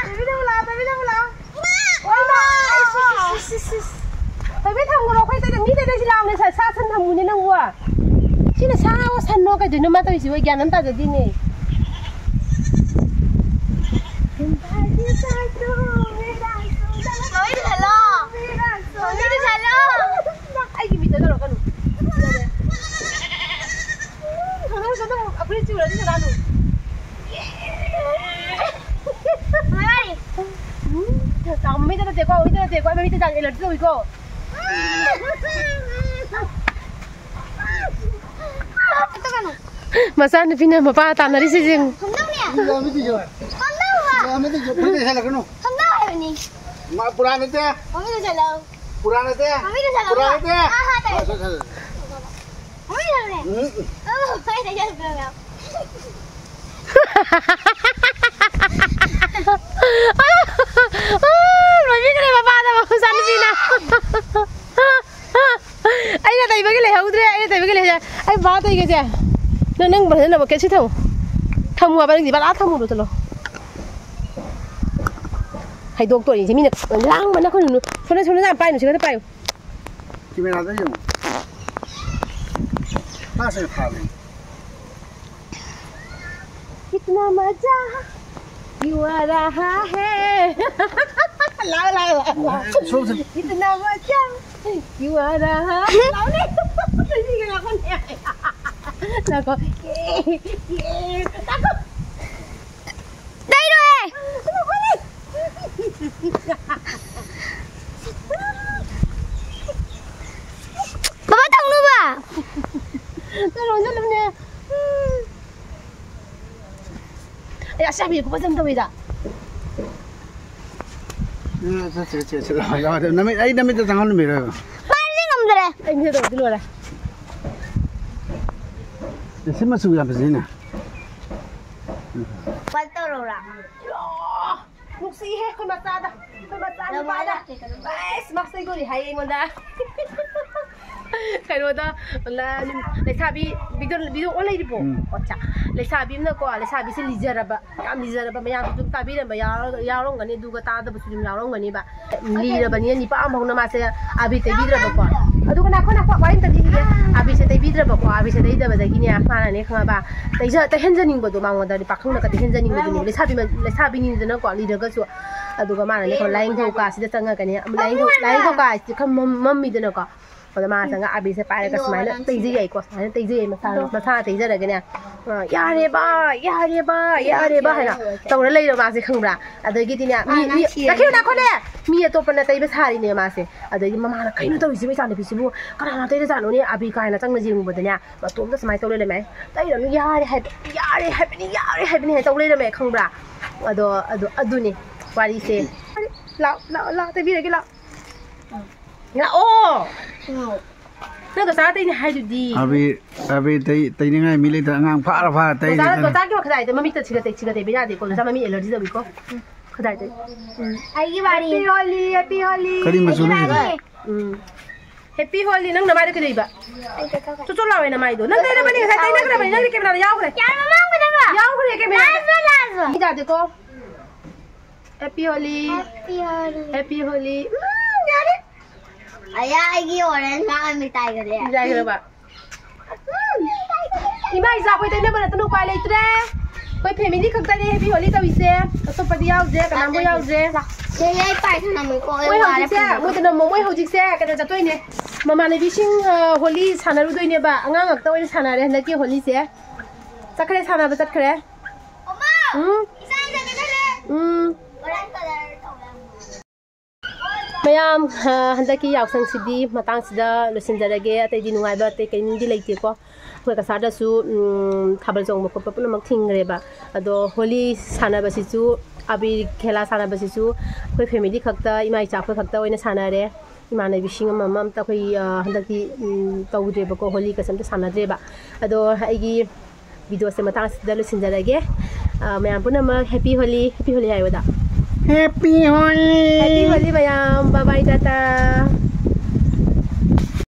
ꯕꯦꯕꯤ, ꯅꯪ ꯂꯥꯛꯑꯣ, ꯕꯦꯕꯤ, ꯅꯪ ꯂꯥꯛꯑꯣ꯫ ꯍꯣꯏ, ꯃꯥ! ꯏꯁ, ꯏꯁ, ꯏꯁ, ꯏꯁ, ꯏꯁ꯫ ꯕꯦꯕꯤ, ꯊꯝꯒꯅꯣ, ꯑꯩꯈꯣꯏ ꯇꯩꯗ-, ꯃꯤ ꯇꯩꯗꯣꯏꯁꯤ ꯂꯥꯎꯅꯦ, ꯁꯥ, ꯁꯥ ꯁꯟ ꯊꯝꯃꯨꯅꯦ ꯅꯪꯕꯨ꯫ ꯁꯤꯅ ꯁꯥꯋꯣ ꯁꯟꯅꯣ ꯀꯩꯗꯣꯏꯅꯣ ꯃꯥ ꯇꯧꯔꯤꯁꯤꯕꯣ? ꯒ꯭ꯌꯥꯟ ꯑꯃ ꯇꯥꯖꯗꯦꯅꯦ꯫ ꯃꯃꯤꯗ ꯆꯠꯂꯣ꯫ ꯅꯠꯇꯦꯀꯣ, ꯍꯨꯏꯗ ꯅꯠꯇꯦꯀꯣ, ꯑꯩ ꯃꯃꯤꯠꯇ ꯗꯥꯛ ꯑꯦꯂꯔꯖꯤ ꯇꯧꯏꯀꯣ꯫ ꯃꯆꯥꯅꯨꯄꯤꯅ ꯃꯄꯥ ꯇꯥꯟꯅꯔꯤꯁꯦ ꯌꯦꯡꯉꯨ꯫ ꯈꯪꯗꯧꯅꯦ꯫ ꯌꯥꯝꯃꯤꯗꯨꯁꯨ꯫ ꯈꯪꯗꯧꯕ꯫ ꯌꯥꯝꯃꯤꯗꯨꯁꯨ꯫ ꯐꯨꯔꯤꯠ ꯂꯩꯁꯜꯂꯛꯀꯅꯨ꯫ ꯈꯪꯗꯧ ꯍꯥꯏꯕꯅꯤ꯫ ꯃꯥ ꯄꯨꯔꯥ ꯅꯠꯇꯦ꯫ ꯃꯃꯤꯠꯇ ꯆꯠꯂꯣ꯫ ꯄꯨꯔꯥ ꯅꯠꯇꯦ꯫ ꯃꯃꯤꯠꯇ ꯆꯠꯂꯣ꯫ ꯄꯨꯔꯥ ꯅꯠꯇꯦ꯫ ꯑꯥ, ꯍꯥ, ꯇꯥꯏ꯫ ꯆꯠꯂꯣ, ꯆꯠꯂꯣ꯫ ꯃꯃꯤꯠꯇ ꯆꯠꯂꯣꯅꯦ꯫ ꯎꯝ꯫ ꯑꯣ, ꯍꯣꯏ, ꯇꯥꯏ, ꯆꯠꯂꯣ, ꯆꯠꯂꯣ꯫ ꯂꯣꯏꯕꯤꯈ꯭ꯔꯦ ꯃꯄꯥꯗ ꯃꯆꯥꯅꯨꯄꯤꯅ꯫ ꯑꯩꯅ ꯇꯩꯕꯒꯤ ꯂꯩꯍꯧꯗ꯭ꯔꯦ, ꯑꯩꯅ ꯇꯩꯕꯒꯤ ꯂꯩꯍꯧꯗ꯭ꯔꯦ꯫ ꯑꯩ ꯕꯥ ꯇꯩꯒꯁꯦ꯫ ꯅꯪ, ꯅꯪ ꯐꯖꯅ ꯕꯛꯀꯦꯠꯁꯤ ꯊꯝꯃꯨ꯫ ꯊꯝꯃꯨ ꯍꯥꯏꯕ ꯅꯪꯗꯤ ꯕꯂꯥ ꯊꯝꯃꯨꯔꯣ ꯆꯠꯂꯣ꯫ ꯍꯩꯗꯣꯛꯇꯣꯔꯤꯁꯦ ꯃꯤꯅ ꯂꯥꯡꯕꯅ ꯑꯩꯈꯣꯏ ꯅꯨ-, ꯁꯣꯝꯗ, ꯁꯣꯝꯗ ꯌꯥꯝ ꯄꯥꯏꯅꯨ, ꯁꯤ ꯈꯛꯇ ꯄꯥꯏꯌꯨ꯫ ꯀꯦꯃꯦꯔꯥꯗ ꯌꯦꯡꯉꯨ꯫ ꯃꯥꯁꯦ ꯐꯥꯕꯅꯤ꯫ कितना मजा क्यों आ रहा है? लाओ, लाओ, लाओ, लाओ। ꯁꯣꯝꯁꯦ꯫ कितना मजा क्यों आ रहा है? लाओ, लाओ। ꯂꯥꯛꯑꯣꯅꯦ꯫ ꯂꯥꯛꯑꯣ꯫ ꯑꯦ, ꯑꯦ, ꯂꯥꯛꯑꯣ꯫ ꯂꯩꯔꯣꯏ꯫ ꯕꯕꯥ, ꯇꯧꯅꯨꯕ꯫ ꯆꯠꯂꯣ, ꯆꯠꯂꯣꯅꯦ꯫ ꯑꯩ ꯑꯁ ꯌꯥꯝ ꯌꯦꯡ ꯈꯨꯐꯖ ꯑꯃ ꯇꯧꯋꯤꯗ꯫ ꯎꯝ, ꯆꯠꯁꯦ, ꯆꯠꯁꯦ, ꯆꯠꯁꯦ꯫ ꯂꯥꯛꯑꯣ, ꯂꯥꯛꯑꯣ, ꯂꯥꯛꯑꯣ꯫ ꯅꯃꯤꯠ, ꯑꯩ ꯅꯃꯤꯠꯇ ꯆꯪꯍꯜꯂꯝꯕꯤꯔꯣ꯫ ꯄꯥꯏꯕꯗꯤ ꯉꯝꯗ꯭ꯔꯦ꯫ ꯑꯩ ꯃꯤꯗ ꯇꯧꯔꯗꯤ ꯂꯣꯏꯔꯦ꯫ ꯑꯦ, ꯁꯤ ꯃꯆꯨ ꯌꯥꯝ ꯐꯖꯩꯅꯦ꯫ ꯀꯃꯥꯏꯅ ꯇꯧꯔꯧꯔꯥ? ꯅꯨꯡꯁꯤꯍꯦ ꯑꯩꯈꯣꯏ ꯃꯆꯥꯗ, ꯑꯩꯈꯣꯏ ꯃꯆꯥ ꯅꯨꯄꯥꯗ꯫ ꯑꯩꯁ, ꯃꯥꯁꯇꯔ ꯒꯣꯂꯤ ꯍꯥꯏꯌꯦ ꯑꯩꯉꯣꯟꯗ꯫ ꯀꯩꯅꯣꯗ, ꯂ-, ꯂꯩꯁꯥꯕꯤ, ꯚꯤꯗꯤꯑꯣ, ꯚꯤꯗꯤꯑꯣ ꯑꯣꯟ ꯂꯩꯔꯤꯕꯣ? ꯎꯝ꯫ ꯑꯠꯆꯥ꯫ ꯂꯩꯁꯥꯕꯤ ꯑꯃꯅꯀꯣ, ꯂꯩꯁꯥꯕꯤꯁꯦ ꯂꯤꯖꯔꯕ, ꯌꯥꯝ ꯂꯤꯖꯔꯕ, ꯃꯌꯥꯝꯁꯨ ꯑꯗꯨꯝ ꯇꯥꯕꯤꯔꯝꯕ ꯌꯥꯎꯔ-, ꯌꯥꯎꯔꯝꯒꯅꯤ, ꯑꯗꯨꯒ ꯇꯥꯗꯕꯁꯨ ꯑꯗꯨꯝ ꯌꯥꯎꯔꯝꯒꯅꯤꯕ꯫ ꯂꯤꯔꯕꯅꯤꯅ ꯅꯤꯄꯥ ꯑꯃꯐꯥꯎꯅ ꯃꯥꯁꯦ ꯑꯥꯕꯤ ꯇꯩꯕꯤꯗ꯭ꯔꯕꯀꯣ꯫ ꯑꯗꯨꯒ ꯅꯈꯣ, ꯅꯈꯣ, ꯋꯥꯔꯤ ꯑꯝꯇ ꯂꯤꯈꯤꯒꯦ꯫ ꯑꯥꯕꯤꯁꯦ ꯇꯩꯕꯤꯗ꯭ꯔꯕꯀꯣ, ꯑꯥꯕꯤꯁꯦ ꯇꯩꯗꯕꯗꯒꯤꯅꯦ, ꯃꯥꯅꯅꯦ ꯈꯪꯉꯕ, ꯇꯩꯖ-, ꯇꯩꯍꯟꯖꯅꯤꯡꯕꯗꯣ ꯃꯉꯣꯟꯗ, ꯄꯥꯈꯪꯅꯒ ꯇꯩꯍꯟꯖꯅꯤꯡꯕꯗꯨꯅꯦ꯫ ꯂꯩꯁꯥꯕꯤ ꯃ-, ꯂꯩꯁꯥꯕꯤꯅꯤꯗꯅꯀꯣ, ꯂꯤꯔꯒꯁꯨ꯫ ꯑꯗꯨꯒ ꯃꯥꯅꯅꯦ ꯈꯪꯉꯕ, ꯂꯥꯏꯌꯦꯡꯊꯧ ꯀꯥꯁꯤꯗ ꯆꯪꯉꯒꯅꯦ, ꯂꯥꯏꯌꯦꯡꯊꯧ, ꯂꯥꯏꯌꯦꯡꯊꯧ ꯀꯥꯁꯤꯗꯤ ꯈꯔ ꯃꯝ-, ꯃꯝꯃꯤꯗꯅꯀꯣ꯫ ꯑꯗ ꯃꯥ ꯆꯪꯉꯒ ꯑꯥꯔꯕꯤꯁꯦ ꯄꯥꯏꯔꯒ ꯁꯨꯃꯥꯏꯅ ꯇꯩꯖꯩ ꯌꯥꯏꯀꯣ, ꯁꯨꯃꯥꯏꯅ ꯇꯩꯖꯩ ꯃꯁꯥ, ꯃꯁꯥ ꯇꯩꯖꯔꯒꯅꯦ, ꯑ, "ꯌꯥꯔꯦꯕ, ꯌꯥꯔꯦꯕ, ꯌꯥꯔꯦꯕ" ꯍꯥꯏꯅ ꯇꯧꯔ ꯂꯩꯔꯕ ꯃꯥꯁꯦ, ꯈꯪꯕ꯭ꯔꯥ? ꯑꯗꯒꯤꯗꯤꯅꯦ, ꯃꯤ, ꯃꯤ, ꯅꯥꯈꯤꯕ ꯅꯥꯈꯣꯅꯦ! ꯃꯤ ꯑꯇꯣꯞꯄꯅ ꯇꯩꯕ ꯁꯥꯔꯤꯅꯦ ꯃꯥꯁꯦ꯫ ꯑꯗꯒꯤ ꯃꯃꯥꯅ, "ꯀꯩꯅꯣ ꯇꯧꯔꯤꯁꯤꯕꯨ, ꯏꯆꯥꯅꯨꯄꯤꯁꯤꯕꯨ ꯀꯅꯥꯅ ꯇꯩꯔꯖꯥꯠꯅꯣꯅꯦ?" ꯑꯥꯔꯕꯤ ꯀꯥꯏꯅ ꯆꯪꯅ ꯌꯦꯡꯉꯨꯕꯗꯅꯦ, ꯃꯇꯣꯝꯇ ꯁꯨꯃꯥꯏꯅ ꯇꯧ ꯂꯩꯔꯝꯃꯦ꯫ "ꯇꯩꯔꯅꯨ, ꯌꯥꯔꯦ ꯍꯥꯏꯕ, ꯌꯥꯔꯦ ꯍꯥꯏꯕꯅꯤ, ꯌꯥꯔꯦ ꯍꯥꯏꯕꯅꯤ" ꯍꯥꯏꯅ ꯇꯧ ꯂꯩꯔꯝꯃꯦ, ꯈꯪꯕ꯭ꯔꯥ? ꯑꯗꯣ, ꯑꯗꯣ, ꯑꯗꯨꯅꯤ ꯋꯥꯔꯤꯁꯦ꯫ ꯂꯥꯛꯑꯣ, ꯂꯥꯛꯑꯣ, ꯂꯥꯛꯑꯣ, ꯇꯩꯕꯤꯔꯒꯦ, ꯂꯥꯛꯑꯣ꯫ ꯂꯥꯛꯑꯣ꯫ ꯅꯪ ꯗꯣꯆꯥ ꯇꯩꯅꯤ ꯍꯥꯏꯗꯨꯗꯤ꯫ ꯑꯕꯤ, ꯑꯕꯤ ꯇꯩ-, ꯇꯩꯅꯤꯡꯉꯥꯏ ꯃꯤ ꯂꯩꯇ꯭ꯔꯦ꯫ ꯑꯉꯥꯡ ꯐꯥꯔ ꯐꯥꯔ ꯗꯣꯆꯥ, ꯇꯩꯔꯤꯗꯨꯅ꯫ ꯗꯣꯆꯥꯒꯤ ꯈꯗꯥꯏꯗ ꯃꯃꯤꯠꯇ ꯁꯤꯒ ꯇꯩ-, ꯁꯤꯒ ꯇꯩꯕ ꯌꯥꯗꯦꯀꯣ꯫ ꯗꯣꯆꯥ ꯃꯃꯤꯠ ꯑꯦꯂꯔꯖꯤ ꯇꯧꯏꯀꯣ꯫ ꯈꯗꯥꯏ ꯇꯩ꯫ ꯎꯝ꯫ ꯑꯩꯒꯤ ꯋꯥꯔꯤ꯫ Happy Holi, Happy Holi꯫ ꯀꯔꯤ ꯃꯆꯨꯅꯣ ꯁꯤꯗꯤ? ꯎꯝ꯫ Happy Holi, ꯅꯪ ꯅꯃꯥꯏꯗ ꯀꯩꯗꯧꯏꯕ? ꯆꯣꯠ ꯆꯣꯠ ꯂꯥꯎꯋꯦ ꯅꯃꯥꯏꯗꯣ꯫ ꯅꯪ ꯇꯩꯔꯕꯅꯤ, ꯉꯁꯥꯏ ꯇꯩꯅꯈ꯭ꯔꯕꯅꯤ꯫ ꯅꯪꯒꯤ ꯀꯦꯃꯦꯔꯥꯗ ꯌꯥꯎꯈ꯭ꯔꯦ꯫ ꯌꯥꯔꯦ, ꯃꯃꯥꯡ ꯈꯛꯇꯪꯒ꯫ ꯌꯥꯎꯈ꯭ꯔꯦ ꯀꯦꯃꯦꯔꯥꯗ꯫ ꯂꯥꯁ ꯂꯥꯁ꯫ ꯃꯤ ꯇꯥꯗꯦꯀꯣ꯫ Happy Holi꯫ Happy Holi꯫ Happy Holi꯫ ꯎꯝ, ꯌꯥꯔꯦ꯫ ꯑꯌꯥ, ꯑꯩꯒꯤ orange ꯃꯥꯡꯉ ꯃꯤꯇꯥꯏꯒꯔꯦ꯫ ꯃꯤꯇꯥꯏꯒꯔꯕ? ꯎꯝ꯫ ꯏꯃꯥ ꯏꯆꯥ ꯑꯩꯈꯣꯏ ꯇꯩꯅꯕ ꯅꯠꯇꯅ ꯎꯄꯥꯏ ꯂꯩꯇ꯭ꯔꯦ꯫ ꯑꯩꯈꯣꯏ family ꯈꯛꯇꯅꯦ Happy Holi ꯇꯧꯔꯤꯁꯦ꯫ ꯑꯇꯣꯞꯄꯗꯤ ꯌꯥꯎꯗ꯭ꯔꯦ, ꯀꯅꯥꯝꯕꯨ ꯌꯥꯎꯗ꯭ꯔꯦ꯫ ꯌꯥꯏ, ꯌꯥꯏ, ꯄꯥꯏ ꯊꯅꯝꯃꯨꯀꯣ, ꯑꯩ ꯃꯣꯏ ꯋꯥꯔꯦ ꯍꯧꯖꯤꯛꯁꯦ, ꯐꯖꯅ꯫ ꯃꯣꯏ ꯇꯅꯝꯃꯣ, ꯃꯣꯏ ꯍꯧꯖꯤꯛꯁꯦ ꯀꯩꯅꯣ ꯆꯠꯇꯣꯏꯅꯦ꯫ ꯃꯃꯥꯟꯅꯕꯤꯁꯤꯡ, ꯑ, ꯍꯣꯂꯤ ꯁꯥꯟꯅꯔꯨꯗꯣꯏꯅꯦꯕ꯫ ꯑꯉꯥꯡ ꯉꯥꯛꯇ ꯑꯣꯏꯅ ꯁꯥꯟꯅꯔꯦ ꯍꯟꯗꯛꯀꯤ ꯍꯣꯂꯤꯁꯦ꯫ ꯆꯠꯈ꯭ꯔꯦ, ꯁꯥꯟꯅꯕ ꯆꯠꯈ꯭ꯔꯦ꯫ ꯎꯝ꯫ ꯎꯝ꯫ ꯃꯌꯥꯝ, ꯑ, ꯍꯟꯗꯛꯀꯤ ꯌꯥꯎꯁꯪꯁꯤꯗꯤ ꯃꯇꯥꯡꯁꯤꯗ ꯂꯣꯏꯁꯤꯟꯖꯔꯒꯦ꯫ ꯑꯇꯩꯗꯤ ꯅꯨꯡꯉꯥꯏꯕ ꯑꯇꯩ ꯀꯔꯤꯝꯗꯤ ꯂꯩꯇꯦꯀꯣ꯫ ꯑꯩꯈꯣꯏ ꯀꯁꯥꯔꯗꯁꯨ, ꯎꯝ, ꯊꯥꯕꯜ ꯆꯣꯡꯕ ꯈꯣꯠꯄ ꯄꯨꯝꯅꯃꯛ ꯊꯤꯡꯈ꯭ꯔꯦꯕ꯫ ꯑꯗꯣ ꯍꯣꯂꯤ ꯁꯥꯟꯅꯕꯁꯤꯁꯨ, ꯑꯕꯤꯔ ꯈꯦꯂꯥ ꯁꯥꯟꯅꯕꯁꯤꯁꯨ ꯑꯩꯈꯣꯏ family ꯈꯛꯇ, ꯏꯃꯥ ꯏꯆꯥ ꯑꯩꯈꯣꯏ ꯈꯛꯇ ꯑꯣꯏꯅ ꯁꯥꯟꯅꯔꯦ꯫ ꯏꯃꯥꯟꯅꯕꯤꯁꯤꯡ ꯑꯃ ꯑꯃ ꯑꯝꯇ ꯑꯩꯈꯣꯏ, ꯑ, ꯍꯟꯗꯛꯇꯤ, ꯎꯝ, ꯇꯧꯗ꯭ꯔꯦꯕꯀꯣ, ꯍꯣꯂꯤꯒꯁꯦ ꯑꯝꯇ ꯁꯥꯟꯅꯗ꯭ꯔꯦꯕ꯫ ꯑꯗꯣ ꯑꯩꯒꯤ videoꯁꯦ ꯃꯇꯥꯡ ꯑꯁꯤꯗ ꯂꯣꯏꯁꯤꯟꯖꯔꯒꯦ꯫ ꯑ, ꯃꯌꯥꯝ ꯄꯨꯝꯅꯃꯛ Happy Holi, Happy Holi ꯍꯥꯏꯌꯣꯗ꯫ Happy Holi! Happy Holi ꯃꯌꯥꯝ, bye bye, ꯇꯥꯇꯥ꯫